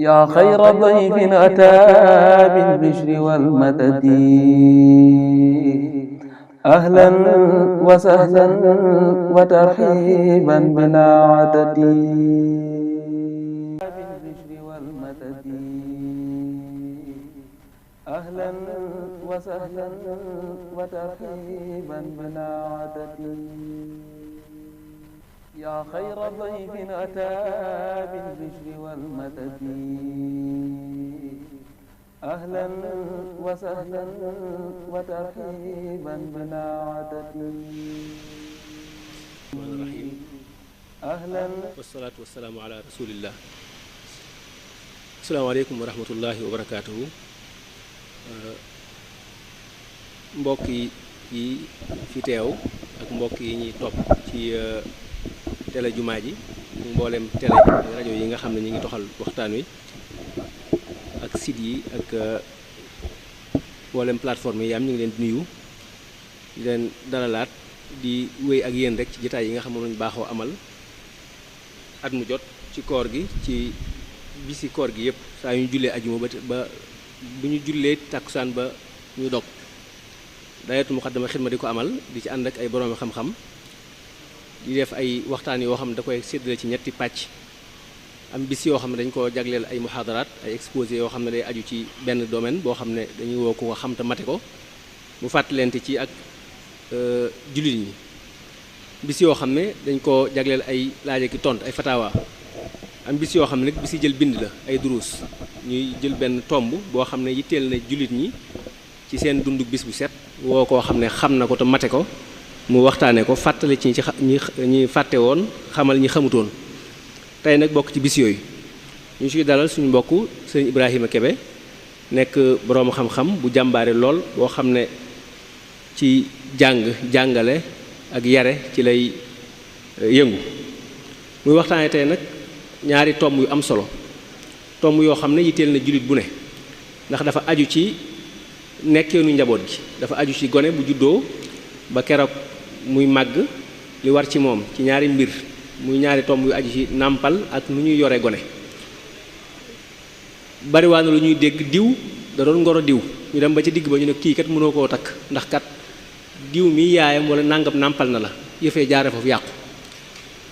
yaa xayra dayfin ataa bil bishri wal madadi ahlan wa sahlan wa tarhiiban bilaa adadi. أهلا وسهلا وترحيبا بلا عدد يا خير ضيف أتى بالبشر والمدد أهلا وسهلا وترحيبا بلا عدد أهلا والصلاة والسلام على رسول الله. السلام عليكم ورحمة الله وبركاته. mbokk yi fi teew ak mbokk yi ñuy topp ci télé jumaa ji mboolem télé rajo yi nga xam ne ñu ngi toxal waxtaan wi ak site yi ak mboolem plateforme yi am ñu ngi leen di nuyu di leen dalalaat di wéy ak yéen rek ci jotaay yi nga xam ne lañu baaxoo amal at mu jot ci koor gi ci bisi koor gi yëpp saa yu ñu jullee ajuma ba bu ñu jullee tàkkusaan ba ñu dog daayatu muqaddama xidma di ko amal di ci ànd ak ay boroomi xam-xam di def ay waxtaan yoo xam ne da koy séddale ci ñetti pàcc am bis yoo xam ne dañ ko jagleel ay muhaadaraat ay exposé yoo xam ne day aju ci benn domaine boo xam ne dañuy woo ko xam te mate ko mu fàttalente ci ak jullit ñi bis yoo xam ne dañ ko jagleel ay laaj ak tont ay fatawa am bis yoo xam ne nag bis yi jël bind la ay duruus ñuy jël benn tomb boo xam ne yitteel na jullit ñi ci seen dundu bis bu set woo koo xam ne xam na ko te mate ko mu waxtaane ko fàttali ci ñi fàtte woon xamal ñi xamutoon tey nag bokk ci bis yooyu ñu ciy dalal suñu mbokk sëriñ Ibrahima Kebe nekk boroomu xam-xam bu jàmbaare lool boo xam ne ci jàngale ak yare ci lay yëngu muy waxtaane tey nag ñaari tomb yu am solo tomb yoo xam ne yitteel na jullit bu ne ndax dafa aju ci nekkeenu njaboot gi dafa aju ci gone bu juddoo ba keroog muy màgg li war ci moom ci ñaari mbir muy ñaari tomb yu aju ci nàmpal ak nu ñuy yore gone bariwaana lu ñuy dégg diw da doon ngoro diw ñu dem ba ci digg ba ñu ne kii kat mënoo koo takk ndax kat diw mi yaayam wala nangam nàmpal na la yëfee jaare foofu yàqu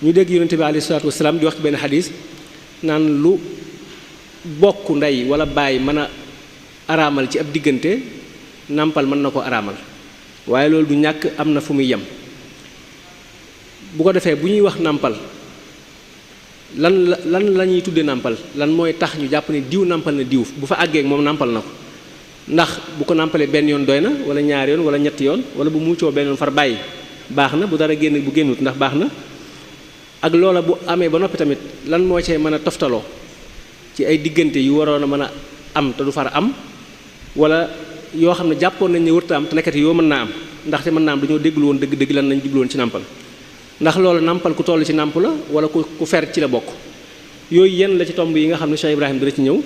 ñu dégg yonente bi alayhi salaatu wasalaam di wax ci benn xadis naan lu bokk ndey wala baay mën a araamal ci ab diggante nàmpal mën na ko araamal waaye loolu du ñàkk am na fu muy yem bu ko defee bu ñuy wax nàmpal lan la ñuy tudde nàmpal lan mooy tax ñu jàpp ne diw nàmpal na diw bu fa àggee moom nàmpal na ko ndax bu ko nàmpalee benn yoon doy na wala ñaari yoon wala ñetti yoon wala bu muccoo benn yoon far bàyyi baax na bu dara génn bu génnut ndax baax na ak loola bu amee ba noppi tamit lan moo cee mën a toftaloo ci ay diggante yu waroon a mën a am te du far am wala yoo xam ne jàppoon nañ ne wërta am te nekkati yoo mën naa am ndaxte mën naa am dañoo dégglu woon dëgg-dëgg lan lañ jublu woon ci nàmpal ndax loolu nàmpal ku toll ci nàmp la wala ku fer ci la bokk yooyu yenn la ci tomb yi nga xam ne Cheikh Ibrahima dana ci ñëw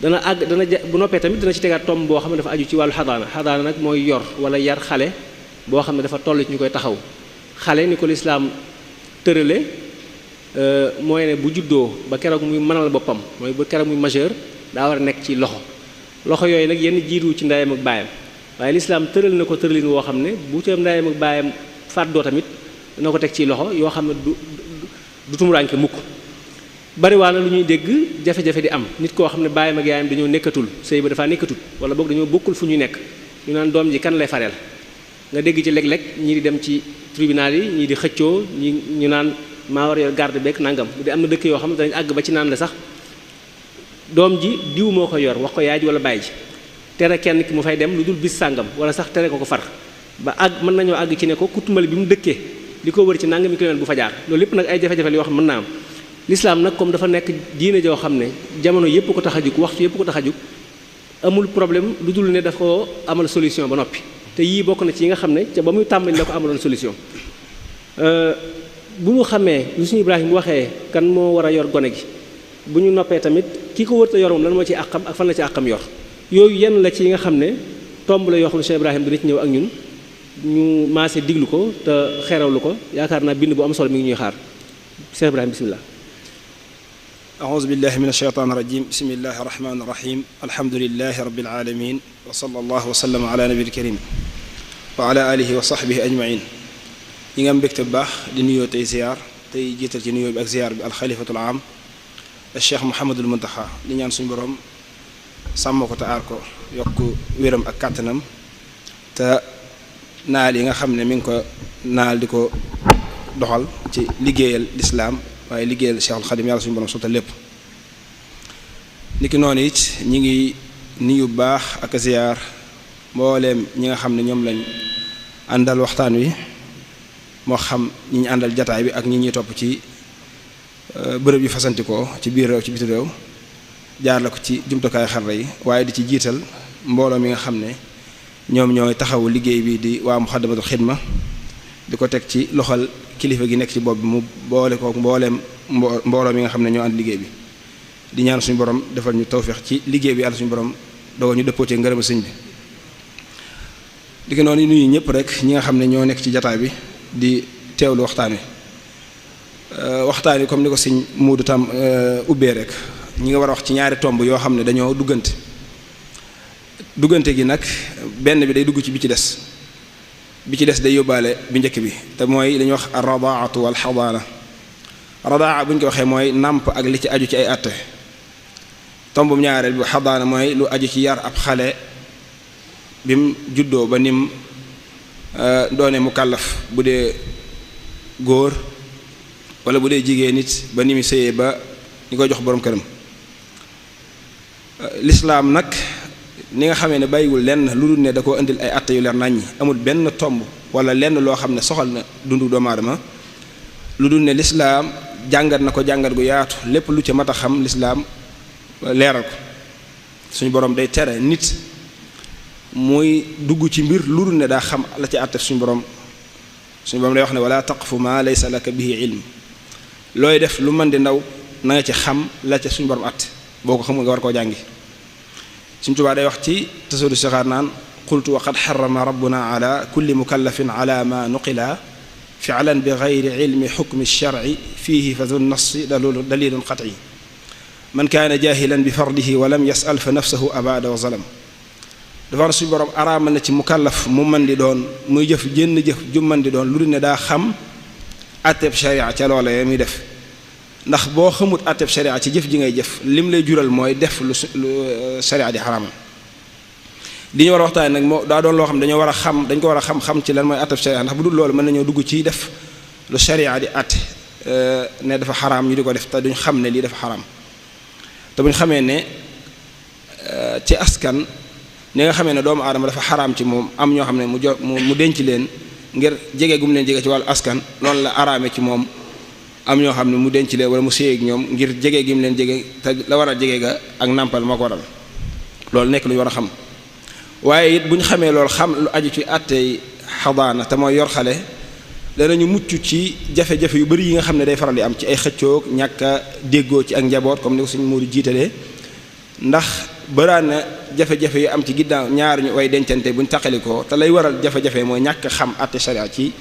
dana àgg dana bu noppee tamit dana ci tegaat tomb boo xam ne dafa aju ci wàllu xadaana nag mooy yor wala yar xale boo xam ne dafa toll ci ñu koy taxaw xale ni ko lislaam tërale mooy ne bu juddoo ba keroog muy mënal boppam mooy ba keroog muy majeur daa war a nekk ci loxo yooyu nag yenn jiitu ci ndeyam ak baayam waaye lislaam tëral na ko tëralin woo xam ne bu ca ndeyam ak baayam fàddoo tamit dana ko teg ci loxo yoo xam ne du tumuraanke mukk bariwaana lu ñuy dégg jafe-jafe di am nit koo xam ne baayam ak yaayam dañoo nekkatul sëy ba dafaa nekkatul wala boog dañoo bokkul fu ñuy nekk ñu naan doom ji kan lay fareel nga dégg ci léeg-léeg ñii di dem ci tribunal yi ñii di xëccoo ñu naan maa war yor garde beeg nangam bu dee am na dëkk yoo xam ne dañu àgg ba ci naan la sax doom ji diw moo ko yor wax ko yaay ji wala baay ji tere kenn ki mu fay dem lu dul bis sàngam wala sax tere ko far ba àgg mën nañoo àgg ci ne ko kutumbali bi mu dëkkee li ko wër ci nangami kilomètre bu fa jaar loolu lépp nag ay jafe-jafe yoo xam mën naa am l'islam nag comme dafa nekk diine joo xam ne jamono yëpp ko tax a jug waxtu yëpp ko tax a jug amul problème lu dul ne daf ko amal solution ba noppi te yii bokk na ci yi nga xam ne ca ba muy tàmbali la ko amaloon solution bu ñu xamee lu suñu Ibrahima waxee kan moo war a yor gone gi bu ñu noppee tamit ki ko wërta yor moom lan moo ci àqam ak fan la ci àqam yor yooyu yenn la ci yi nga xam ne tomb la yoo xam ne Cheikh Ibrahima dina ci ñëw ak ñun ñu maase diglu ko te xeerawlu ko yaakaar naa bind bu am solo mi ngi ñuy xaar Cheikh Ibrahima bismillah أعوذ بالله من الشيطان الرجيم بسم الله الرحمن الرحيم الحمد لله رب العالمين وصلى الله وسلم على نبي الكريم وعلى آله وصحبه أجمعين ñi nga mbégte bu baax di nuyoo tey ziar tey jiital ci nuyoo bi ak ziar bi alxalifatul am Cheikh Mouhamadul Muntaxa di ñaan suñu borom sàmm ko te aar ko yokk wéram ak kàttanam te naal yi nga xam ne mi ngi ko naal di ko doxal ci liggéeyal lislaam waaye liggéeyal Cheikhul Xadim yàlla suñu borom sottal lépp niki noonu it ñi ngi nuyu bu baax ak ziar mbooleem ñi nga xam ne ñoom lañ àndal waxtaan wi moo xam ñi ñu àndal jataay bi ak ñi ñuy topp ci bërëb yu fasantikoo ci biir réew ci biti réew jaar la ko ci jumtukaay xarala yi waaye di ci jiital mbooloo mi nga xam ne ñoom ñooy taxawu liggéey bi di waa Muxaddamatul Xidma di ko teg ci loxol kilifa gi nekk ci bopp bi mu boole kook mbooleem mbooloo mi nga xam ne ñoo ànd liggéey bi di ñaan suñu borom defal ñu tawfeex ci liggéey bi yàlla suñu borom dogal ñu dëppootee ngërëma sëñ bi di ko noonu nuyu ñëpp rek ñi nga xam ne ñoo nekk ci jataay bi di teewlu waxtaan wi comme ni ko sëñ Muudu tam ubbee rek ñi nga war a wax ci ñaari tomb yoo xam ne dañoo duggante gi nag benn bi day dugg ci bi ci des day yóbbaale bi njëkk bi te mooy li ñuy wax ar-radaatu wal xadaana radaa bu ñu ko waxee mooy nàmp ak li ci aju ci ay àtte tombu ñaareel bi xadaana mooy lu aju ci yar ab xale bim juddoo ba nim doone mu kàllaf bu dee góor wala bu dee jigéen nit ba ni mu sëyee ba ñu koy jox boroom këram lislaam nag ni nga xamee ne bàyyiwul lenn lu dul ne da koo indil ay atte yu leer naññi amul benn tomb wala lenn loo xam ne soxal na dundu doomu aadama lu dul ne lislaam jàngat na ko jàngat gu yaatu lépp lu ca mat a xam lislaam leeral ko suñu borom day tere nit muy dugg ci mbir lu dul ne daa xam la ci àtte suñu borom day wax ne wala taqfu ma laysa laka bihi ilm looy def lu mën di ndaw na nga ci xam la ca suñu borom àtte boo ko xamul nga war koo jàngi suñu Tuubaa day wax ci tasawudu sixaar naan qultu wa qad xarama rabbuna ala kulli mukallafin ala ma nuqila fi'lan bi gayri ilmi xukmi sharci fiihi fa du nassi dalilun qat'i man kaana jaahilan bi fardihi wa lam yas'al fa nafsahu abada wa zalam dafa na suñu borom araamal na ci mukallaf mu mën di doon muy jëf jënn jëf ju mën di doon lu dul ne daa xam atteb sharia ca loola ya muy def ndax boo xamut atteb sharia ci jëf ji ngay jëf lim lay jural mooy def lu sharia di xaraamal li ñu war a waxtaan nag moo daa doon loo xam dañ ko war a xam ci lan mooy atteb sharia ndax bu dul loolu mën nañoo dugg ci def lu sharia di atte ne dafa xaraam ñu di ko def te duñ xam ne lii dafa xaraam te buñ xamee ne ci askan ni nga xamee ne doomu aadama dafa xaraam ci moom am ñoo xam ne mu denc leen ngir jege gum leen jege ci wàllu askan noonu la araame ci moom am ñoo xam ne mu denc leen wala mu séy ak ñoom ngir jege gim leen jege te la war a jege ga ak nàmpal moo ko waral loolu nekk lu ñu war a xam waaye it bu ñu xamee loolu xam lu aju ci àttey xadaana te mooy yor xale danañu mucc ci jafe-jafe yu bari yi nga xam ne day faral di am ci ay xëccoog ñàkk a déggoo ci ak njaboot comme ni ko suñu Moodu jiitalee ndax bëraan na jafe-jafe yu am ci ginnaaw ñaar ñu way dencante buñ taqalikoo te lay waral jafe-jafe mooy ñàkk xam àtte sharia ci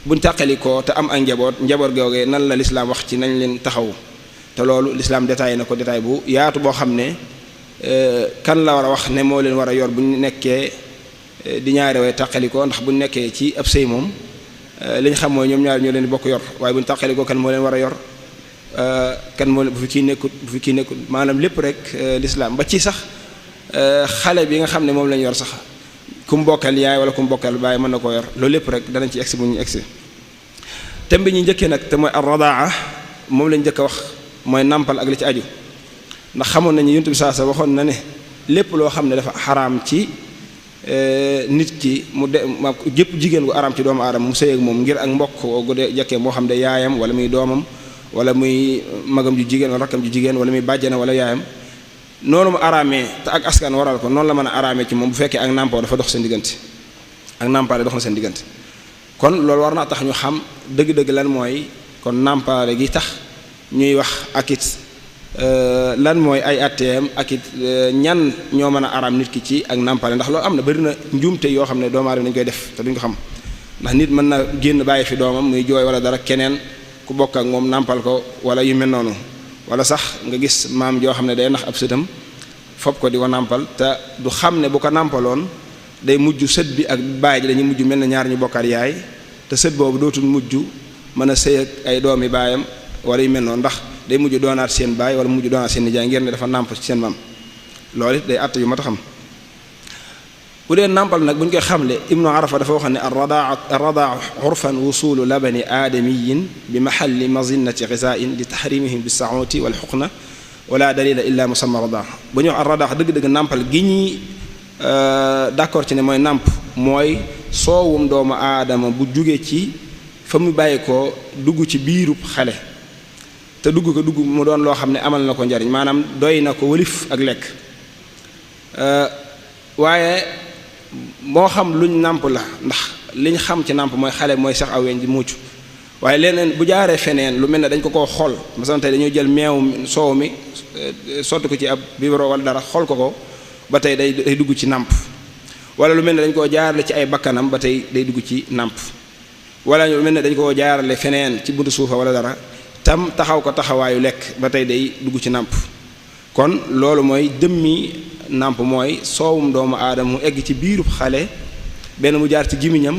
buñ taqalikoo te am ak njaboot googee nan la lislaam wax ci nañ leen taxaw te loolu lislaam détaillé na ko détail bu yaatu boo xam ne kan la war a wax ne moo leen war a yor buñ nekkee di ñaari way taqalikoo ndax buñ nekkee ci ab sëy moom li ñu xam mooy ñoom ñaar ñoo leen di bokk yor waaye buñ taqalikoo kan moo leen war a yor kan moo bu fi kii nekkut maanaam lépp rek lislaam ba ci sax xale bi nga xam ne moom lañu yor sax ku mu bokkal yaay wala ku mu bokkal baay mën na koo yor loolu lépp rek danañ ci egsi bu ñu egsi thème bi ñu njëkkee nag te mooy ar-radaa moom lañ njëkk a wax mooy nàmpal ak li ci aju ndax xamoon nañu Yonent bi saa sa waxoon na ne lépp loo xam ne dafa xaraam ci nit ki mu de jëpp jigéen gu araam ci doomu aadama mu sëy ak moom ngir ak mbokk gu de jekkee moo xam ne yaayam wala muy doomam wala muy magam ju jigéen wala rakkam ju jigéen wala muy bàjjana wala yaayam noonu mu araamee te ak askan waral ko noonu la mën a araamee ci moom bu fekkee ak nàmpoo dafa dox seen diggante ak nàmpaale dox na seen diggante kon loolu war naa tax ñu xam dëgg-dëgg lan mooy kon nàmpaale gi tax ñuy wax ak it lan mooy ay atteem ak it ñan ñoo mën a araam nit ki ci ak nàmpaale ndax loolu am na bari na njuumte yoo xam ne doomu aadama dañu koy def te duñ ko xam ndax nit mën na génn bàyyi fi doomam muy jooy wala dara keneen ku bokk ak moom nàmpal ko wala yu mel noonu wala sax nga gis maam joo xam ne day nax ab sëtam fopp ko di ko nàmpal te du xam ne bu ko nàmpaloon day mujj sët bi ak baay ji dañuy mujj mel na ñaar ñu bokkaat yaay te sët boobu dootul mujj mën a sëy ak ay doomi baayam wala yu mel noonu ndax day mujj doonaat seen baay wala mujj doonaat seen nijaay ngir ne dafa nàmp ci seen maam loolu it day àtt yu mat a xam. bu dee nàmpal nag bu ñu koy xamle Ibnu Arafa dafa wax ne ar-radaa urfan wusulu labani aadamiyin bi mahalli mazinnati ghizaain li tahrimihim bis saauti wal xuqna wala dalila illa musamma radaa bu ñu wax ar-radaa dëgg-dëgg nàmpal gi ñuy d'accord ci ne mooy nàmp mooy soowum doomu aadama bu jóge ci fa mu bàyyi ko dugg ci biirub xale te dugg mu doon loo xam ne amal na ko njariñ maanaam doy na ko wëlif ak lekk waaye moo xam luñ nàmp la ndax liñ xam ci nàmp mooy xale mooy sax aw weñ di mucc waaye leneen bu jaaree feneen lu mel ne dañ ko koo xool masalan tey dañoo jël meew soow mi sotti ko ci ab biberon wala dara xool ko ba tey day dugg ci nàmp wala lu mel ne dañ koo jaarale ci ay bakkanam ba tey day dugg ci nàmp wala lu mel ne dañ koo jaarale feneen ci buntu suufa wala dara tam taxaw ko taxawaayu lekk ba tey day dugg ci nàmp kon loolu mooy jëmmi nàmp mooy soowum doomu aadama mu egg ci biirub xale benn mu jaar ci gimiñam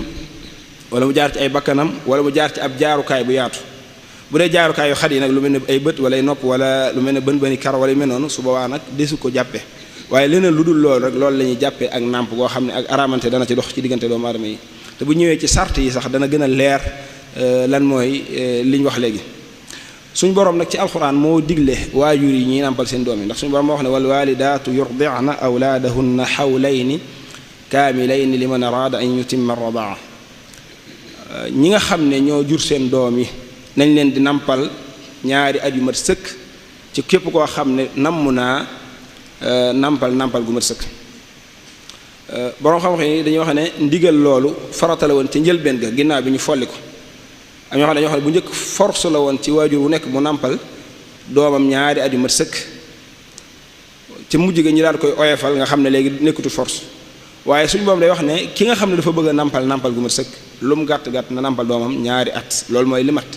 wala mu jaar ci ay bakkanam wala mu jaar ci ab jaarukaay bu yaatu bu dee jaarukaay yu xat yi nag lu mel ne ay bët wala ay nopp wala lu mel ne bën kar wala yu mel noonu su boobaa nag desu ko jàppe waaye leneen lu dul loolu rek loolu la ñuy jàppee ak nàmp goo xam ne ak aramante dana ci dox ci diggante doomu aadama yi te bu ñëwee ci sart yi sax dana gën a leer lan mooy li ñu wax léegi suñ borom nag ci alxuraan moo digle waajur yi ñuy nàmpal seen doom yi ndax suñu borom moo wax ne wal walidaatu yurdi'na awlaadahunna xawlayni kaamilayni liman araada an yutimma radaa ñi nga xam ne ñoo jur seen doom yi nañ leen di nàmpal ñaari at yu mat sëkk ci képp koo xam ne namm naa nàmpal gu mat sëkk borom xam-xam yi dañuy wax ne ndigal loolu farata la woon ci njëlbeen ga ginnaaw bi ñu folli ko am ñoo xam ne dañoo xam ne bu njëkk force la woon ci waajur wu nekk mu nàmpal doomam ñaari at yu mat sëkk ci mujj ga ñi daan koy oyofal nga xam ne léegi nekkutu force waaye suñu boom day wax ne ki nga xam ne dafa bëgg a nàmpal gu mat sëkk lu mu gàtt na nàmpal doomam ñaari at loolu mooy li mat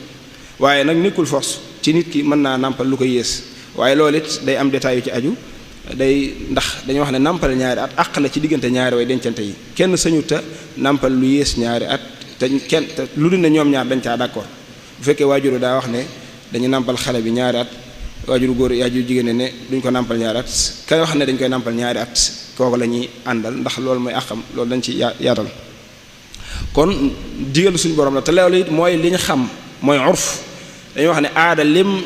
waaye nag nekkul force ci nit ki mën naa nàmpal lu ko yées waaye loolu it day am détail yu ci aju day ndax dañuy wax ne nàmpal ñaari at àq la ci diggante ñaari way dencante yi kenn sañu ta nàmpal lu yées ñaari at te lu dul ne ñoom ñaar dañ caa d'accord bu fekkee waajuru daa wax ne dañu nàmpal xale bi ñaari at waajuru góor waajuru jigéen ne duñ ko nàmpal ñaari at ka wax ne dañ koy nàmpal ñaari at kooku la ñuy àndal ndax loolu mooy àqam loolu dañ ci yaatal kon digalu suñu borom la te loolu it mooy li ñu xam mooy urf dañuy wax ne aada lim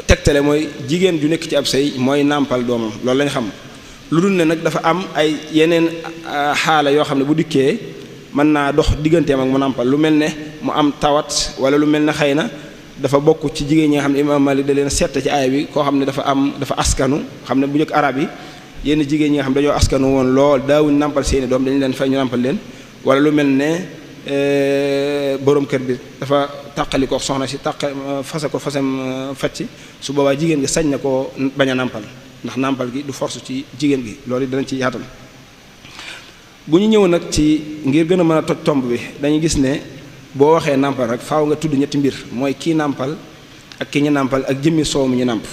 tegtale mooy jigéen ju nekk ci ab sëy mooy nàmpal doomam loolu lañ xam lu dul ne nag dafa am ay yeneen xaala yoo xam ne bu dikkee mën naa dox digganteem ak mu nàmpal lu mel ne mu am tawat wala lu mel ne xëy na dafa bokk ci jigéen ñi nga xam ne Imaam Maalik da leen seet ci aaya bi koo xam ne dafa askanu xam ne bu njëkk arab yi yenn jigéen ñi nga xam dañoo askanu woon lool daawuñ nàmpal seeni doom dañu leen fay ñu nàmpal leen wala lu mel ne borom kër bi dafa tàqali ko soxna si fasam facc su boobaa jigéen gi sañ na koo bañ a nàmpal ndax nàmpal gi du force ci jigéen gi loolu danañ ci yaatal bu ñu ñëw nag ci ngir gën a mën a toj tomb bi dañuy gis ne boo waxee nàmpal rek faaw nga tudd ñetti mbir mooy kii nàmpal ak ki ñu nàmpal ak jëmmi soow mi ñu nàmp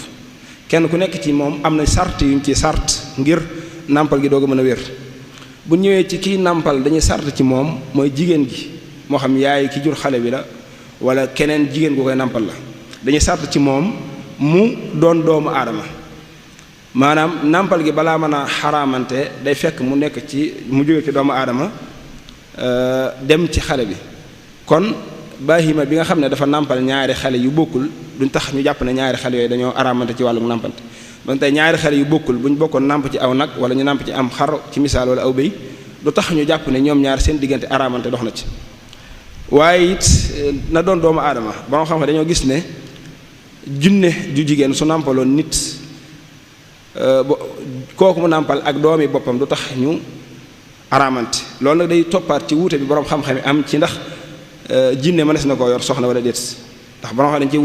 kenn ku nekk ci moom am na sart yuñ ci sart ngir nàmpal gi doog a mën a wér bu ñëwee ci kii nàmpal dañuy sart ci moom mooy jigéen gi moo xam yaay ki jur xale bi la wala keneen jigéen gu koy nàmpal la dañuy sart ci moom mu doon doomu aadama maanaam nàmpal gi balaa mën a xaraamante day fekk mu nekk ci mu jóge ci doomu aadama dem ci xale bi kon bahima bi nga xam ne dafa nàmpal ñaari xale yu bokkul duñ tax ñu jàpp ne ñaari xale yooyu dañoo araamante ci wàllu nàmpante ba tey ñaari xale yu bokkul bu ñu bokkoon nàmp ci aw nag wala ñu nàmp ci am xar ci misaal wala aw béy du tax ñu jàpp ne ñoom ñaar seen diggante araamante dox na ci waaye it na doon doomu aadama ba nga xam ne dañoo gis ne junne ju jigéen su nàmpaloon nit kooku mu nàmpal ak doomi boppam du tax ñu araamante loolu nag day toppaat ci wuute bi boroom xam-xam yi am ci ndax jinne mënees na koo yor soxna wala déet ndax boroom xam dañ ciy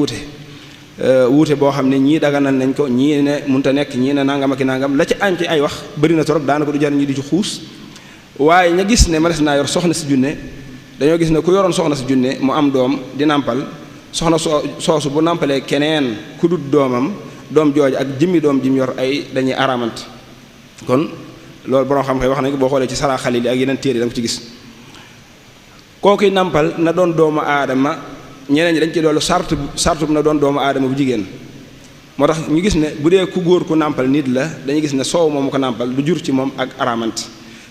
wuute boo xam ne ñii daganal nañ ko ñii ne munta nekk ñii ne nangam ak nangam la ci añ ci ay wax bëri na trop daanaka du jar ñi di ci xuus waaye ña gis ne mënees naa yor soxna si junne dañoo gis ne ku yoroon soxna si junne mu am doom di nàmpal soxna soosu bu nàmpalee keneen ku dut doomam doom jooju ak jëmmi doom ji mu yor ay dañuy araamante kon loolu borom xam-xam wax nañ ko boo xoolee ci Sara Xalil ak yeneen téere da nga ko ci gis kookuy nàmpal na doon doomu aadama ñeneen ñi dañ ci doolu sartu na doon doomu aadama bu jigéen moo tax ñu gis ne bu dee ku góor ku nàmpal nit la dañuy gis ne soow moomu ko nàmpal du jur ci moom ak araamante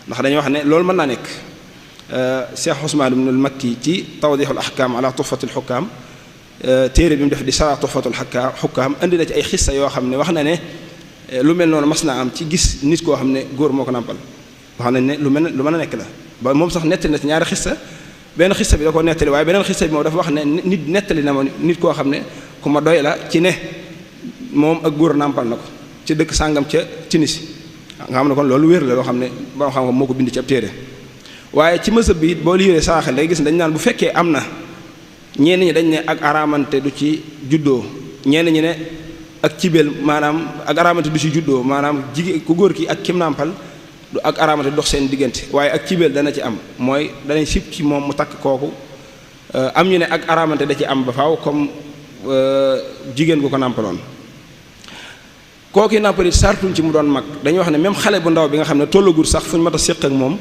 ndax dañuy wax ne loolu mën naa nekk Cheikh Ousmane ibn al-Makki ci tawdihul ahkam ala tuhfatul hukam téere bi mu def di sara tuhfatul hukam indi na ci ay xissa yoo xam ne wax na ne lu mel noonu mas naa am ci gis nit koo xam ne góor moo ko nàmpal wax nañ ne lu mën a nekk la ba moom sax nettali na ci ñaari xissa benn xissa bi da ko nettali waaye beneen xissa bi moom dafa wax ne nit nettali na ma nit koo xam ne ku ma doy la ci ne moom ak góor nàmpal na ko ci dëkk sàngam ca Tunisie nga xam ne kon loolu wér la loo xam ne borom xam-xam moo ko bind ci ab téere waaye ci mësëb bi it boo liiree saaxal day gis ne dañ naan bu fekkee am na ñenn ñi dañ ne ak araamante du ci juddoo ñenn ñi ne ak cibeel maanaam ak araamante du ci juddoo maanaam jigéen ku góor ki ak kim nàmpal du ak araamante dox seen diggante waaye ak cibeel dana ci am mooy danañ sib ci moom mu takk kooku am ñu ne ak araamante da ci am ba faaw comme jigéen gu ko nàmpaloon kooki nàmpalit sartuñ ci mu doon mag dañuy wax ne même xale bu ndaw bi nga xam ne tollagul sax fu ñu mat a séq ak moom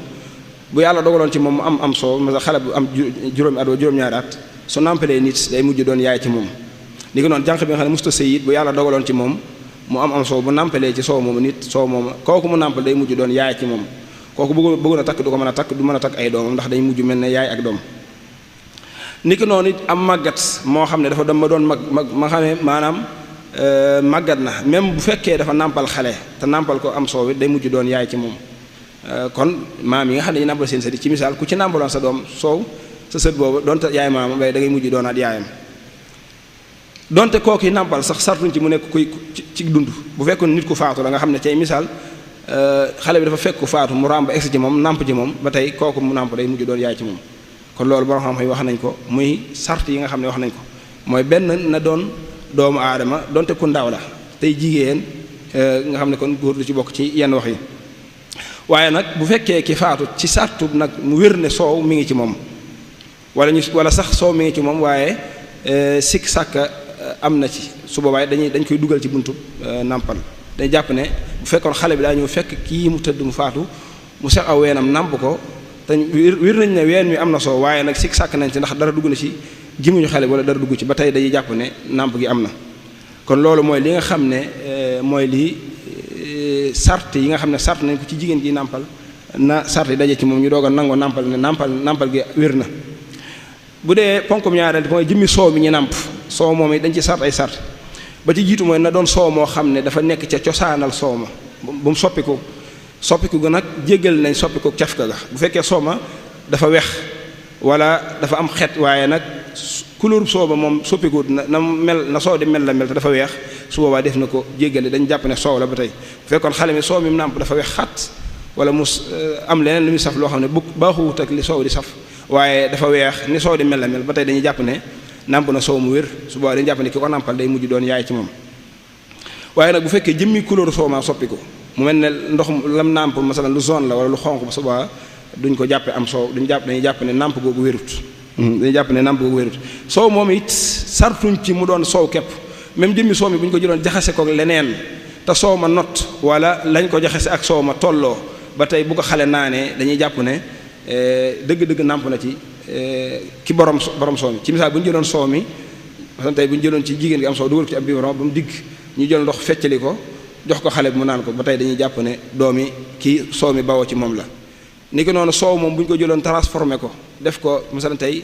bu yàlla dogaloon ci moom mu am soow ma xale bu am juróomi at wala juróom-ñaari at su nàmpalee nit day mujj doon yaay ci moom li ko noonu jànq bi nga xam ne musta sëy it bu yàlla dogaloon ci moom mu am soow bu nàmpalee ci soow moomu nit soow moomu kooku mu nàmpal day mujj doon yaay ci moom kooku bëggoon a takk du ko mën a takk du mën a takk ay doomam ndax day mujj mel ne yaay ak doom ni ko noonu it am màggat moo xam ne dafa dem ba doon mag ma xamee maanaam màggat na même bu fekkee dafa nàmpal xale te nàmpal ko am soow it day mujj doon yaay ci moom kon maam yi nga xam ne ñu nàmpal seen sët ci misaal ku ci nàmpaloon sa doom soow sa sët boobu donte yaay maam bay da ngay mujj doonaat yaayam donte kooku yi nàmpal sax sartuñ ci mu nekk kuy ci dund bu fekkoon nit ku faatu la nga xam ne cay misaal xale bi dafa fekk ku faatu mu ràmb egsi ci moom nàmp ci moom ba tey kooku mu nàmp day mujj doon yaay ci moom kon loolu borom xam-xam yi wax nañ ko muy sart yi nga xam ne wax nañ ko mooy benn na doon doomu aadama donte ku ndaw la tey jigéen nga xam ne kon góor du ci bokk ci yenn wax yi waaye nag bu fekkee ki faatu ci sartu nag mu wér ne soow mi ngi ci moom wala sax soow mi ngi ci moom waaye sikk sàkka am na ci su boobaa dañ koy dugal ci buntu nàmpal dañ jàpp ne bu fekkoon xale bi daa ñëw fekk kii mu tëdd mu faatu mu sex aw weenam nàmp ko te wér nañ ne ween wi am na soow waaye nag sikk sàkk nañ ci ndax dara dugg na ci jimuñu xale bi wala dara dugg ci ba tey dañuy jàpp ne nàmp gi am na kon loolu mooy li nga xam ne mooy lii sart yi nga xam ne sart nañ ko ci jigéen ji nàmpal na sart yi daje ci moom ñu doog a nangoo nàmpal ne nàmpal gi wér na bu dee ponkum ñaareel mooy jëmmi soow mi ñu nàmp soow moom it dañ ci sart ay sart ba ci jiitu mooy na doon soow moo xam ne dafa nekk ca cosaanal soow ma bu mu soppiku ga nag jéggal nañ soppiku cafka ga bu fekkee soow ma dafa wex wala dafa am xet waaye nag couleur soow ba moom soppiku na mel na soow di mel la mel te dafa weex su boobaa def na ko jéggale dañ jàpp ne soow la ba tey bu fekkoon xale mi soow mi mu nàmp dafa weex xat wala mu am leneen lu muy saf loo xam ne bu baaxuwut ak li soow di saf waaye dafa weex ni soow di mel la mel ba tey dañuy jàpp ne nàmp na soow mu wér su boobaa dañuy jàpp ne ki ko nàmpal day mujj doon yaay ci moom waaye nag bu fekkee jëmmi couleur soow ma soppiku mu mel ne ndox lam nàmp masalan lu zone la wala lu xonq ba su boobaa duñ ko jàppe am soow dañuy jàpp ne nàmp googu wérut dañuy jàpp ne nàmp googu wérut soow moom it sartuñ ci mu doon soow képp même jëmmi soow mi bu ñu ko jëloon jaxase ko leneen te soow ma not wala lañ ko jaxase ak soow ma tolloo ba tey bu ko xale naanee dañuy jàpp ne dëgg-dëgg nàmp na ci ki borom soow mi ci misaal bu ñu jëloon soow mi parce que tey bu ñu jëloon ci jigéen gi am soow dugal ko ci ab biberon ba mu digg ñu jël ndox feccali ko jox ko xale bi mu naan ko ba tey dañuy jàpp ne doomi kii soow mi bawoo ci moom la ni ko noonu soow moom bu ñu ko jëloon transformé ko def ko misaal tey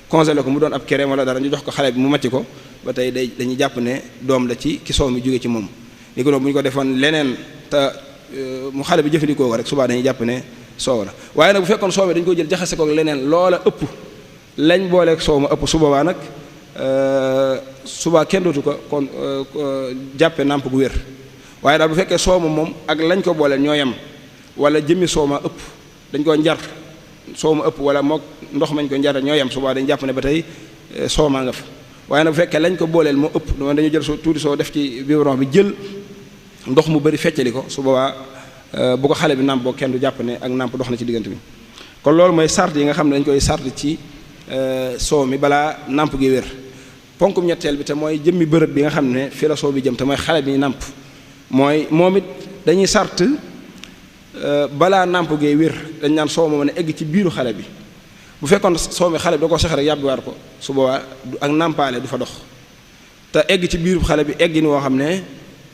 congelé ko mu doon ab crème wala dara ñu jox ko xale bi mu macc ko ba tey dañuy jàpp ne doom la ci ki soow mi jóge ci moom ni ko noonu bu ñu ko defoon leneen te mu xale bi jëfandikoo ko rek subaa dañuy jàpp ne soow la waaye nag bu fekkoon soow mi dañu ko jël jaxase ko leneen loola ëpp lañ booleeg soow ma ëpp su boobaa nag subaa kenn dootu ko kon jàppe nàmp gu wér waaye daal bu fekkee soow ma moom ak lañ ko booleel ñoo yem wala jëmmi soow ma ëpp dañ ko njar soow ma ëpp wala mook ndox mañ ko njar ñoo yem subaa dañu jàpp ne ba tey soow maa nga fa waaye nag bu fekkee lañ ko booleel moo ëpp doon dañu jël tuuti soo def ci biberon bi jël ndox mu bari feccali ko su boobaa bu ko xale bi nàmp boo kenn du jàpp ne ak nàmp dox na ci diggante bi kon loolu mooy sart yi nga xam ne dañ koy sart ci soow mi balaa nàmp gi wér ponkum ñetteel bi te mooy jëmmi bërëb bi nga xam ne fi la soow bi jëm te mooy xale bi nàmp mooy moom it dañuy sart balaa nàmp gee wér dañ naan soow ma mën a egg ci biiru xale bi bu fekkoon soow mi xale bi da ko sex rek yàbbiwaat ko su boobaa ak nàmpaale du fa dox te egg ci biiru xale bi eggi ni woo xam ne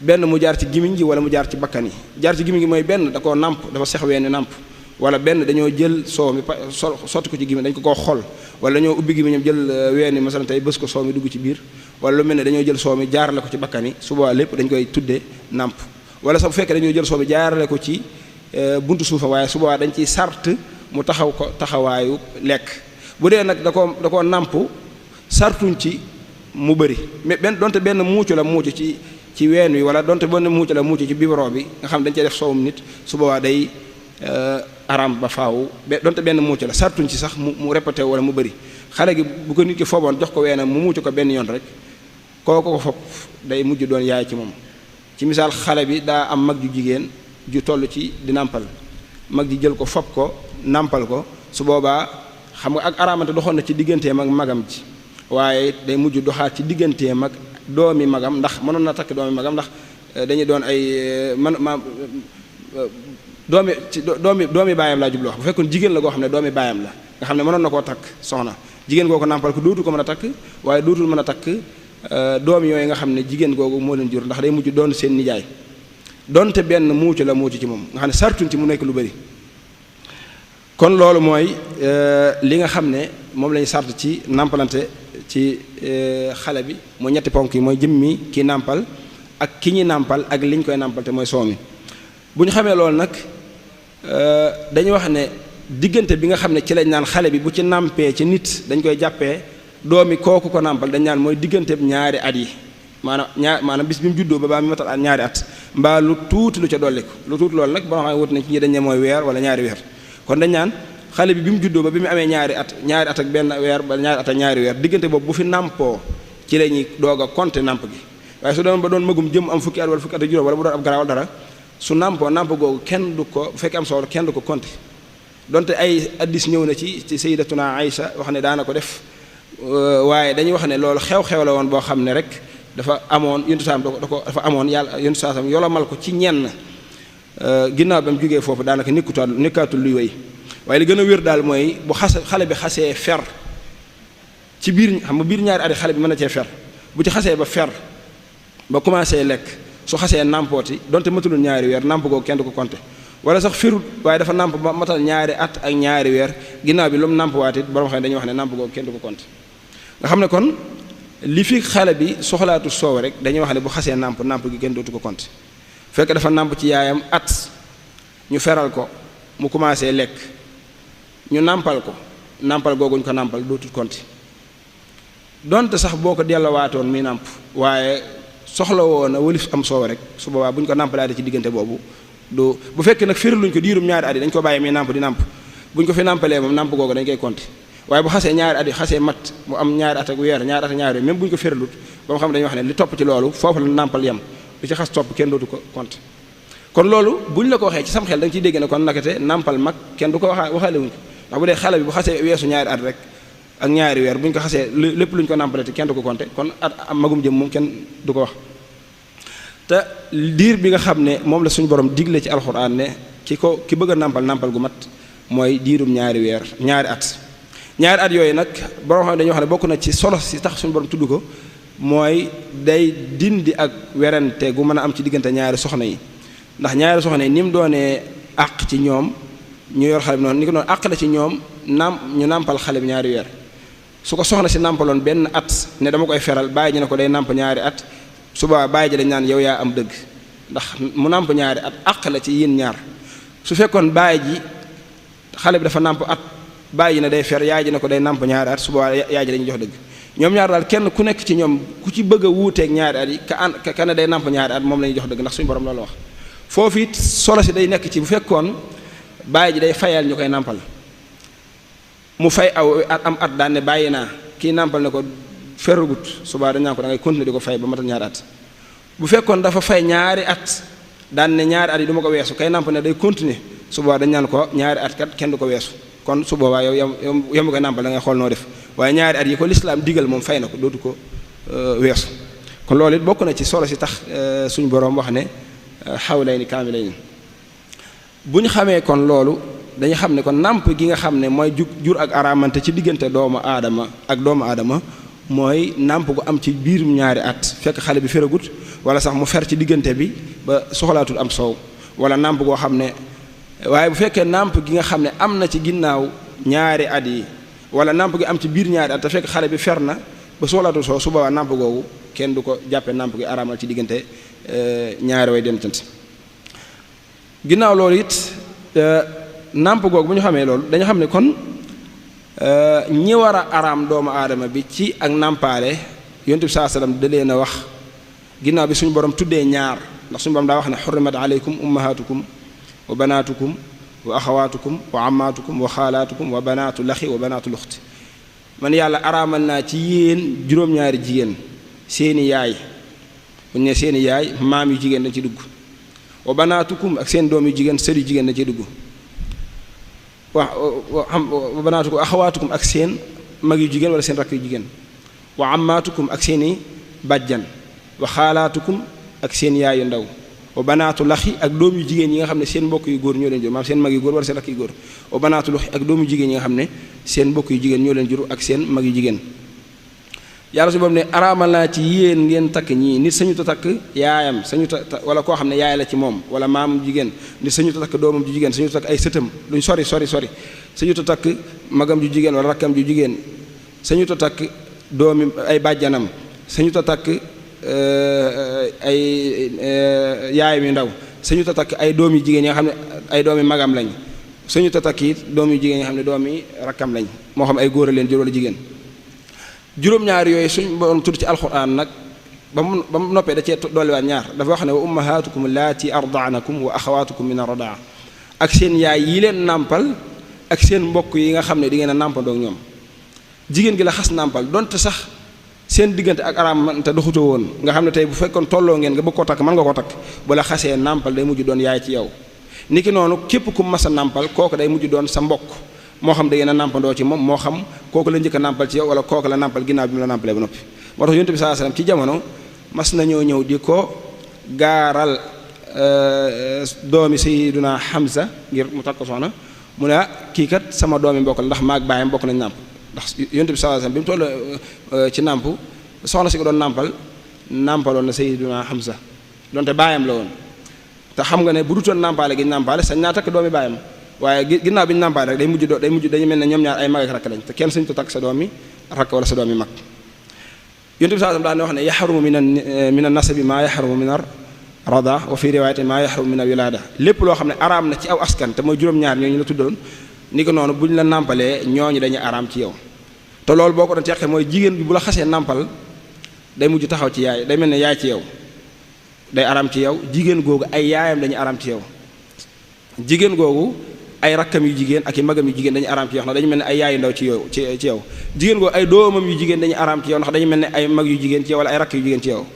benn mu jaar ci gimiñ gi wala mu jaar ci bakkan yi jaar ci gimiñ gi mooy benn da koo nàmp dafa sex weeni nàmp wala benn dañoo jël soow mi sotti ko ci gimiñ dañ ko koo xol wala dañoo ubbi gimiñam jël weeni masalan tey bës ko soow mi dugg ci biir wala lu mel ne dañoo jël soow mi jaarale ko ci bakkan yi su boobaa lépp dañ koy tuddee nàmp wala sax bu fekkee dañoo jël soow mi jaarale ko ci buntu suufa waaye su boobaa dañ ciy sart mu taxaw ko taxawaayu lekk bu dee nag da koo nàmp sartuñ ci mu bëri mais donte benn muucu la muucu ci ween wi wala donte benn muucu la muucu ci biberon bi nga xam dañ cey def soowum nit su boobaa day aram ba faaw donte benn muucu la sartuñ ci sax mu répété wala mu bëri xale gi bu ko nit ki fooboon jox ko weenam mu muucu ko benn yoon rek kooku ko fob day mujj doon yaay ci moom ci misaal xale bi daa am mag ju jigéen ju toll ci di nàmpal mag ji jël ko fob ko nàmpal ko su boobaa xam nga ak araamante doxoon na ci digganteem ak magam ji waaye day mujj doxaat ci digganteem ak doomi magam ndax mënoon na takk doomi magam ndax dañuy doon ay doomi baayam laa jublu wax bu fekkoon jigéen la goo xam ne doomi baayam la nga xam ne mënoon na koo takk soxna jigéen goo ko nàmpal ko dootul ko mën a takk waaye dootul mën a takk doom yooyu nga xam ne jigéen googu moo leen jur ndax day mujj doon seen nijaay donte benn muucu la muucu ci moom nga xam ne sartuñ ci mu nekk lu bari kon loolu mooy li nga xam ne moom lañu sart ci nàmpalante ci xale bi mooy ñetti ponk yi mooy jëmmi ki nàmpal ak ki ñi nàmpal ak li ñu koy nàmpal te mooy soow mi bu ñu xamee loolu nag dañuy wax ne diggante bi nga xam ne ci lañ naan xale bi bu ci nàmpee ci nit dañ koy jàppee doomi kooku ko nàmpal dañ naan mooy diggante ñaari at yi maanaam bis bi mu juddoo ba mi matal at ñaari at mbaa lu tuuti lu ca dolliku lu tuuti loolu nag boo xam ne wut nañ ci ñi dañ ne mooy weer wala ñaari weer kon dañ naan xale bi mu juddoo ba bi mu amee ñaari at ak benn weer ba ñaari at ak ñaari weer diggante boobu bu fi nàmpoo ci la ñuy doog a compter nàmp gi waaye su doon ba doon magum jëm am fukki at wala fukki at ak juróom wala bu doon ab garaawal dara su nàmpoo nàmp googu kenn du ko bu fekkee am solo kenn du ko compter donte ay addis ñëw na ci sayyidatuna Aïcha wax ne daana ko def waaye dañuy wax ne loolu xew-xew la woon boo xam ne rek dafa amoon yontu saam dafa amoon yàlla yontu saam yolomal ko ci ñenn ginnaaw ba mu jógee foofu daanaka nekkaatul luy wéy waaye li gën a wér daal mooy bu xale bi xasee fer ci biir xam nga biir ñaari at xale bi mën na cee fer bu ci xasee ba fer ba commencé lekk su xasee nàmpooti donte matalul ñaari weer nàmp googu kenn du ko compter wala sax firut waaye dafa nàmp ba matal ñaari at ak ñaari weer ginnaaw bi lu mu nàmpwaat it borom xam ne dañuy wax ne nàmp googu kenn du ko compter nga xam ne kon li fi xale bi soxlaatu soow rek dañuy wax ne bu xasee nàmp gi kenn dootu ko compter fekk dafa nàmp ci yaayam at ñu feral ko mu commencé lekk ñu nàmpal ko nàmpal googuñ ko nàmpal dootul compter donte sax boo ko dellowaatoon muy nàmp waaye soxla woon na wëlif am soow rek su boobaa bu ñu ko nàmpalaatee ci diggante boobu du bu fekkee nag firaluñ ko diirum ñaari at yi dañ ko bàyyi muy nàmp di nàmp bu ñu ko fi nàmpalee moom nàmp googu dañ koy compter waaye bu xasee ñaari at yi xasee mat mu am ñaari at ak weer ñaari at ak ñaari weer même bu ñu ko firalut ba nga xam ne dañuy wax ne li topp ci loolu foofu la nàmpal yem li ci xas topp kenn dootu ko compter kon loolu bu ñu la ko waxee ci sam xel da nga ciy dégg ne kon nakate nàmpal mag kenn du ko waxaale wuñ ko ndax bu dee xale bi bu xasee weesu ñaari at rek ak ñaari weer bu ñu ko xasee lépp lu ñu ko nàmpalati kenn du ko compter kon at am magum jëm moom kenn du ko wax te diir bi nga xam ne moom la suñu borom digle ci alxuraan ne ki bëgg a nàmpal gu mat mooy diirum ñaari at yooyu nag borom xam ne dañuy wax ne bokk na ci solo si tax suñu borom tudd ko mooy day dindi ak werante gu mën a am ci diggante ñaari soxna yi ndax ñaari soxna yi ni mu doonee àq ci ñoom ñu yor xale bi noonu ni ko noonu àq la ci ñoom ñu nàmpal xale bi ñaari weer su ko soxna si nàmpaloon benn at ne dama koy feral bàyyi ji ne ko day nàmp ñaari at suba bàyyi ji dañ naan yow yaa am dëgg ndax mu nàmp ñaari at àq la ci yéen ñaar su fekkoon bàyyi ji xale bi dafa nàmp at bàyyi ji ne day fer yaay ji ne ko day nàmp ñaari at suba yaay ji dañuy jox dëgg ñoom ñaar daal kenn ku nekk ci ñoom ku ci bëgg a wuuteeg ñaari at yi ka ne day nàmp ñaari at moom la ñuy jox dëgg ndax suñu borom loolu wax foofu it solo si day nekk ci bu fekkoon bàyyi ji day fayal ñu koy nàmpal mu fay aw am at daan ne bàyyi naa kii nàmpal ne ko ferrugut subaa dañ naan ko da ngay continuer di ko fay ba matal ñaari at bu fekkoon dafa fay ñaari at daan ne ñaari at yi du ma ko weesu kay nàmp ne day continuer subaa dañ naan ko ñaari at kat kenn du ko weesu kon su boobaa yow koy nàmpal da ngay xool noo def waaye ñaari at yi ko lislaam digal moom fay na ko dootu ko weesu kon loolu it bokk na ci solo si tax suñu boroom wax ne hawlayni kaamilayni bu ñu xamee kon loolu dañu xam ne kon nàmp gi nga xam ne mooy jur ak araamante ci diggante doomu aadama ak doomu aadama mooy nàmp gu am ci biirum ñaari at fekk xale bi feragut wala sax mu fer ci diggante bi ba soxlaatul am soow wala nàmp goo xam ne waaye bu fekkee nàmp gi nga xam ne am na ci ginnaaw ñaari at yi wala nàmp gi am ci biir ñaari at te fekk xale bi fer na ba soxlaatul soow su boobaa nàmp googu kenn du ko jàppe nàmp gi araamal ci diggante ñaari way dem tant ginnaaw loolu it nàmp googu bu ñu xamee loolu dañu xam ne kon ñi war a araam doomu aadama bi ci ak nàmpaale yonent bi saa sallam da leen a wax ginnaaw bi suñu borom tuddee ñaar ndax suñu borom daa wax ne xurrimat aleykum ummahatukum wa banatukum wa axawaatukum wa ammaatukum wa xaalaatukum wa banaatu laxi wa banaatu luxti man yàlla araamal naa ci yéen juróom-ñaari jigéen seeni yaay bu ñu ne seeni yaay maam yu jigéen dañ ci dugg wa banaatukum ak seen doom yu jigéen sër yu jigéen dañ ci dugg wa banaatukum axawaatukum ak seen mag yu jigéen wala seen rakk yu jigéen wa ammaatukum ak seeni bàjjan wa xaalaatukum ak seen yaay yu ndaw wa banaatu laxi ak doom yu jigéen yi nga xam ne seen mbokk yu góor ñoo leen jur maanaam seen mag yu góor wala seen rakk yu góor wa banaatu laxi ak doom yu jigéen yi nga xam ne seen mbokk yu jigéen ñoo leen jur ak seen mag yu jigéen yàlla su boobu ne araamal naa ci yéen ngeen takk ñii nit sañu ta takk yaayam sañu ta wala koo xam ne yaay la ci moom wala maam jigéen nit sañu ta takk doomam ju jigéen sañu ta takk ay sëtam luñ sori sañu ta takk magam ju jigéen wala rakkam ju jigéen sañu ta takk doomi ay bàjjanam sañu ta takk ay yaayam yu ndaw sañu ta takk ay doom yu jigéen yi nga xam ne ay doomi magam lañ sañu ta takk it doom yu jigéen yi nga xam ne doomi rakkam lañ moo xam ay góor a leen jur wala jigéen juróom-ñaar yooyu suñ borom tudd ci alxuraan nag ba mu noppee da cee dolliwaat ñaar dafa wax ne wa ummahatukum laati ardaanakum wa axawaatukum min ardaa ak seen yaay yi leen nàmpal ak seen mbokk yi nga xam ne di ngeen a nàmpandoo ak ñoom jigéen gi la xas nàmpal donte sax seen diggante ak araam te doxutoo woon nga xam ne tey bu fekkoon tolloo ngeen nga bëgg ko takk mën nga ko takk bu la xasee nàmpal day mujj doon yaay ci yow niki noonu képp ku mas a nàmpal kooku day mujj doon sa mbokk moo xam da ngeen a nàmpandoo ci moom moo xam kooku la njëkk a nàmpal ci yow wala kooku la nàmpal ginnaaw bi mu la nàmpalee ba noppi moo tax yonent bi sallallahu alayhi wasallam ci jamono mas nañoo ñëw di ko gaaral doomi Sayyiduna Hamza ngir mu takk soxna mu ne kii kat sama doomi mbokk la ndax maag baayam bokk nañ nàmp ndax yonent bi sallallahu alayhi wasallam bi mu toll ci nàmp soxna si ko doon nàmpaloon na Sayyiduna Hamza donte baayam la woon te xam nga ne bu dutoon nàmpaale gi nàmpaale sañ naa takk doomi baayam waaye ginnaaw bi ñu nàmpaale rek day mujj dañu mel ne ñoom ñaar ay mag ak rakk lañ te kenn sañu to takk sa doomi rakk wala sa doomi mag yonent bi sallallahu alayhi wasallam daan wax ne yaxrumu min an-nasabi maa yaxrumu min ar-radaa wa fi riwaayatin maa yaxrumu min al-wilaada lépp loo xam ne araam na ci aw askan te mooy juróom-ñaar ñooñu la tuddoon ni ko noonu bu ñu la nàmpalee ñooñu dañuy araam ci yow te loolu boo ko doon teqee mooy jigéen bi bu la xasee nàmpal day mujj taxaw ci yaay day mel ne yaay ci yow day araam ci yow jigéen googu ay yaayam dañuy araam ci yow jigéen googu ay rakkam yu jigéen ak i magam yu jigéen dañu araam ci yow ndax dañu mel ne ay yaayu ndaw ci yow ci yow jigéen googu ay doomam yu jigéen dañu araam ci yow ndax dañu mel ne ay mag yu jigéen ci yow wala ay rakk yu jigéen ci yow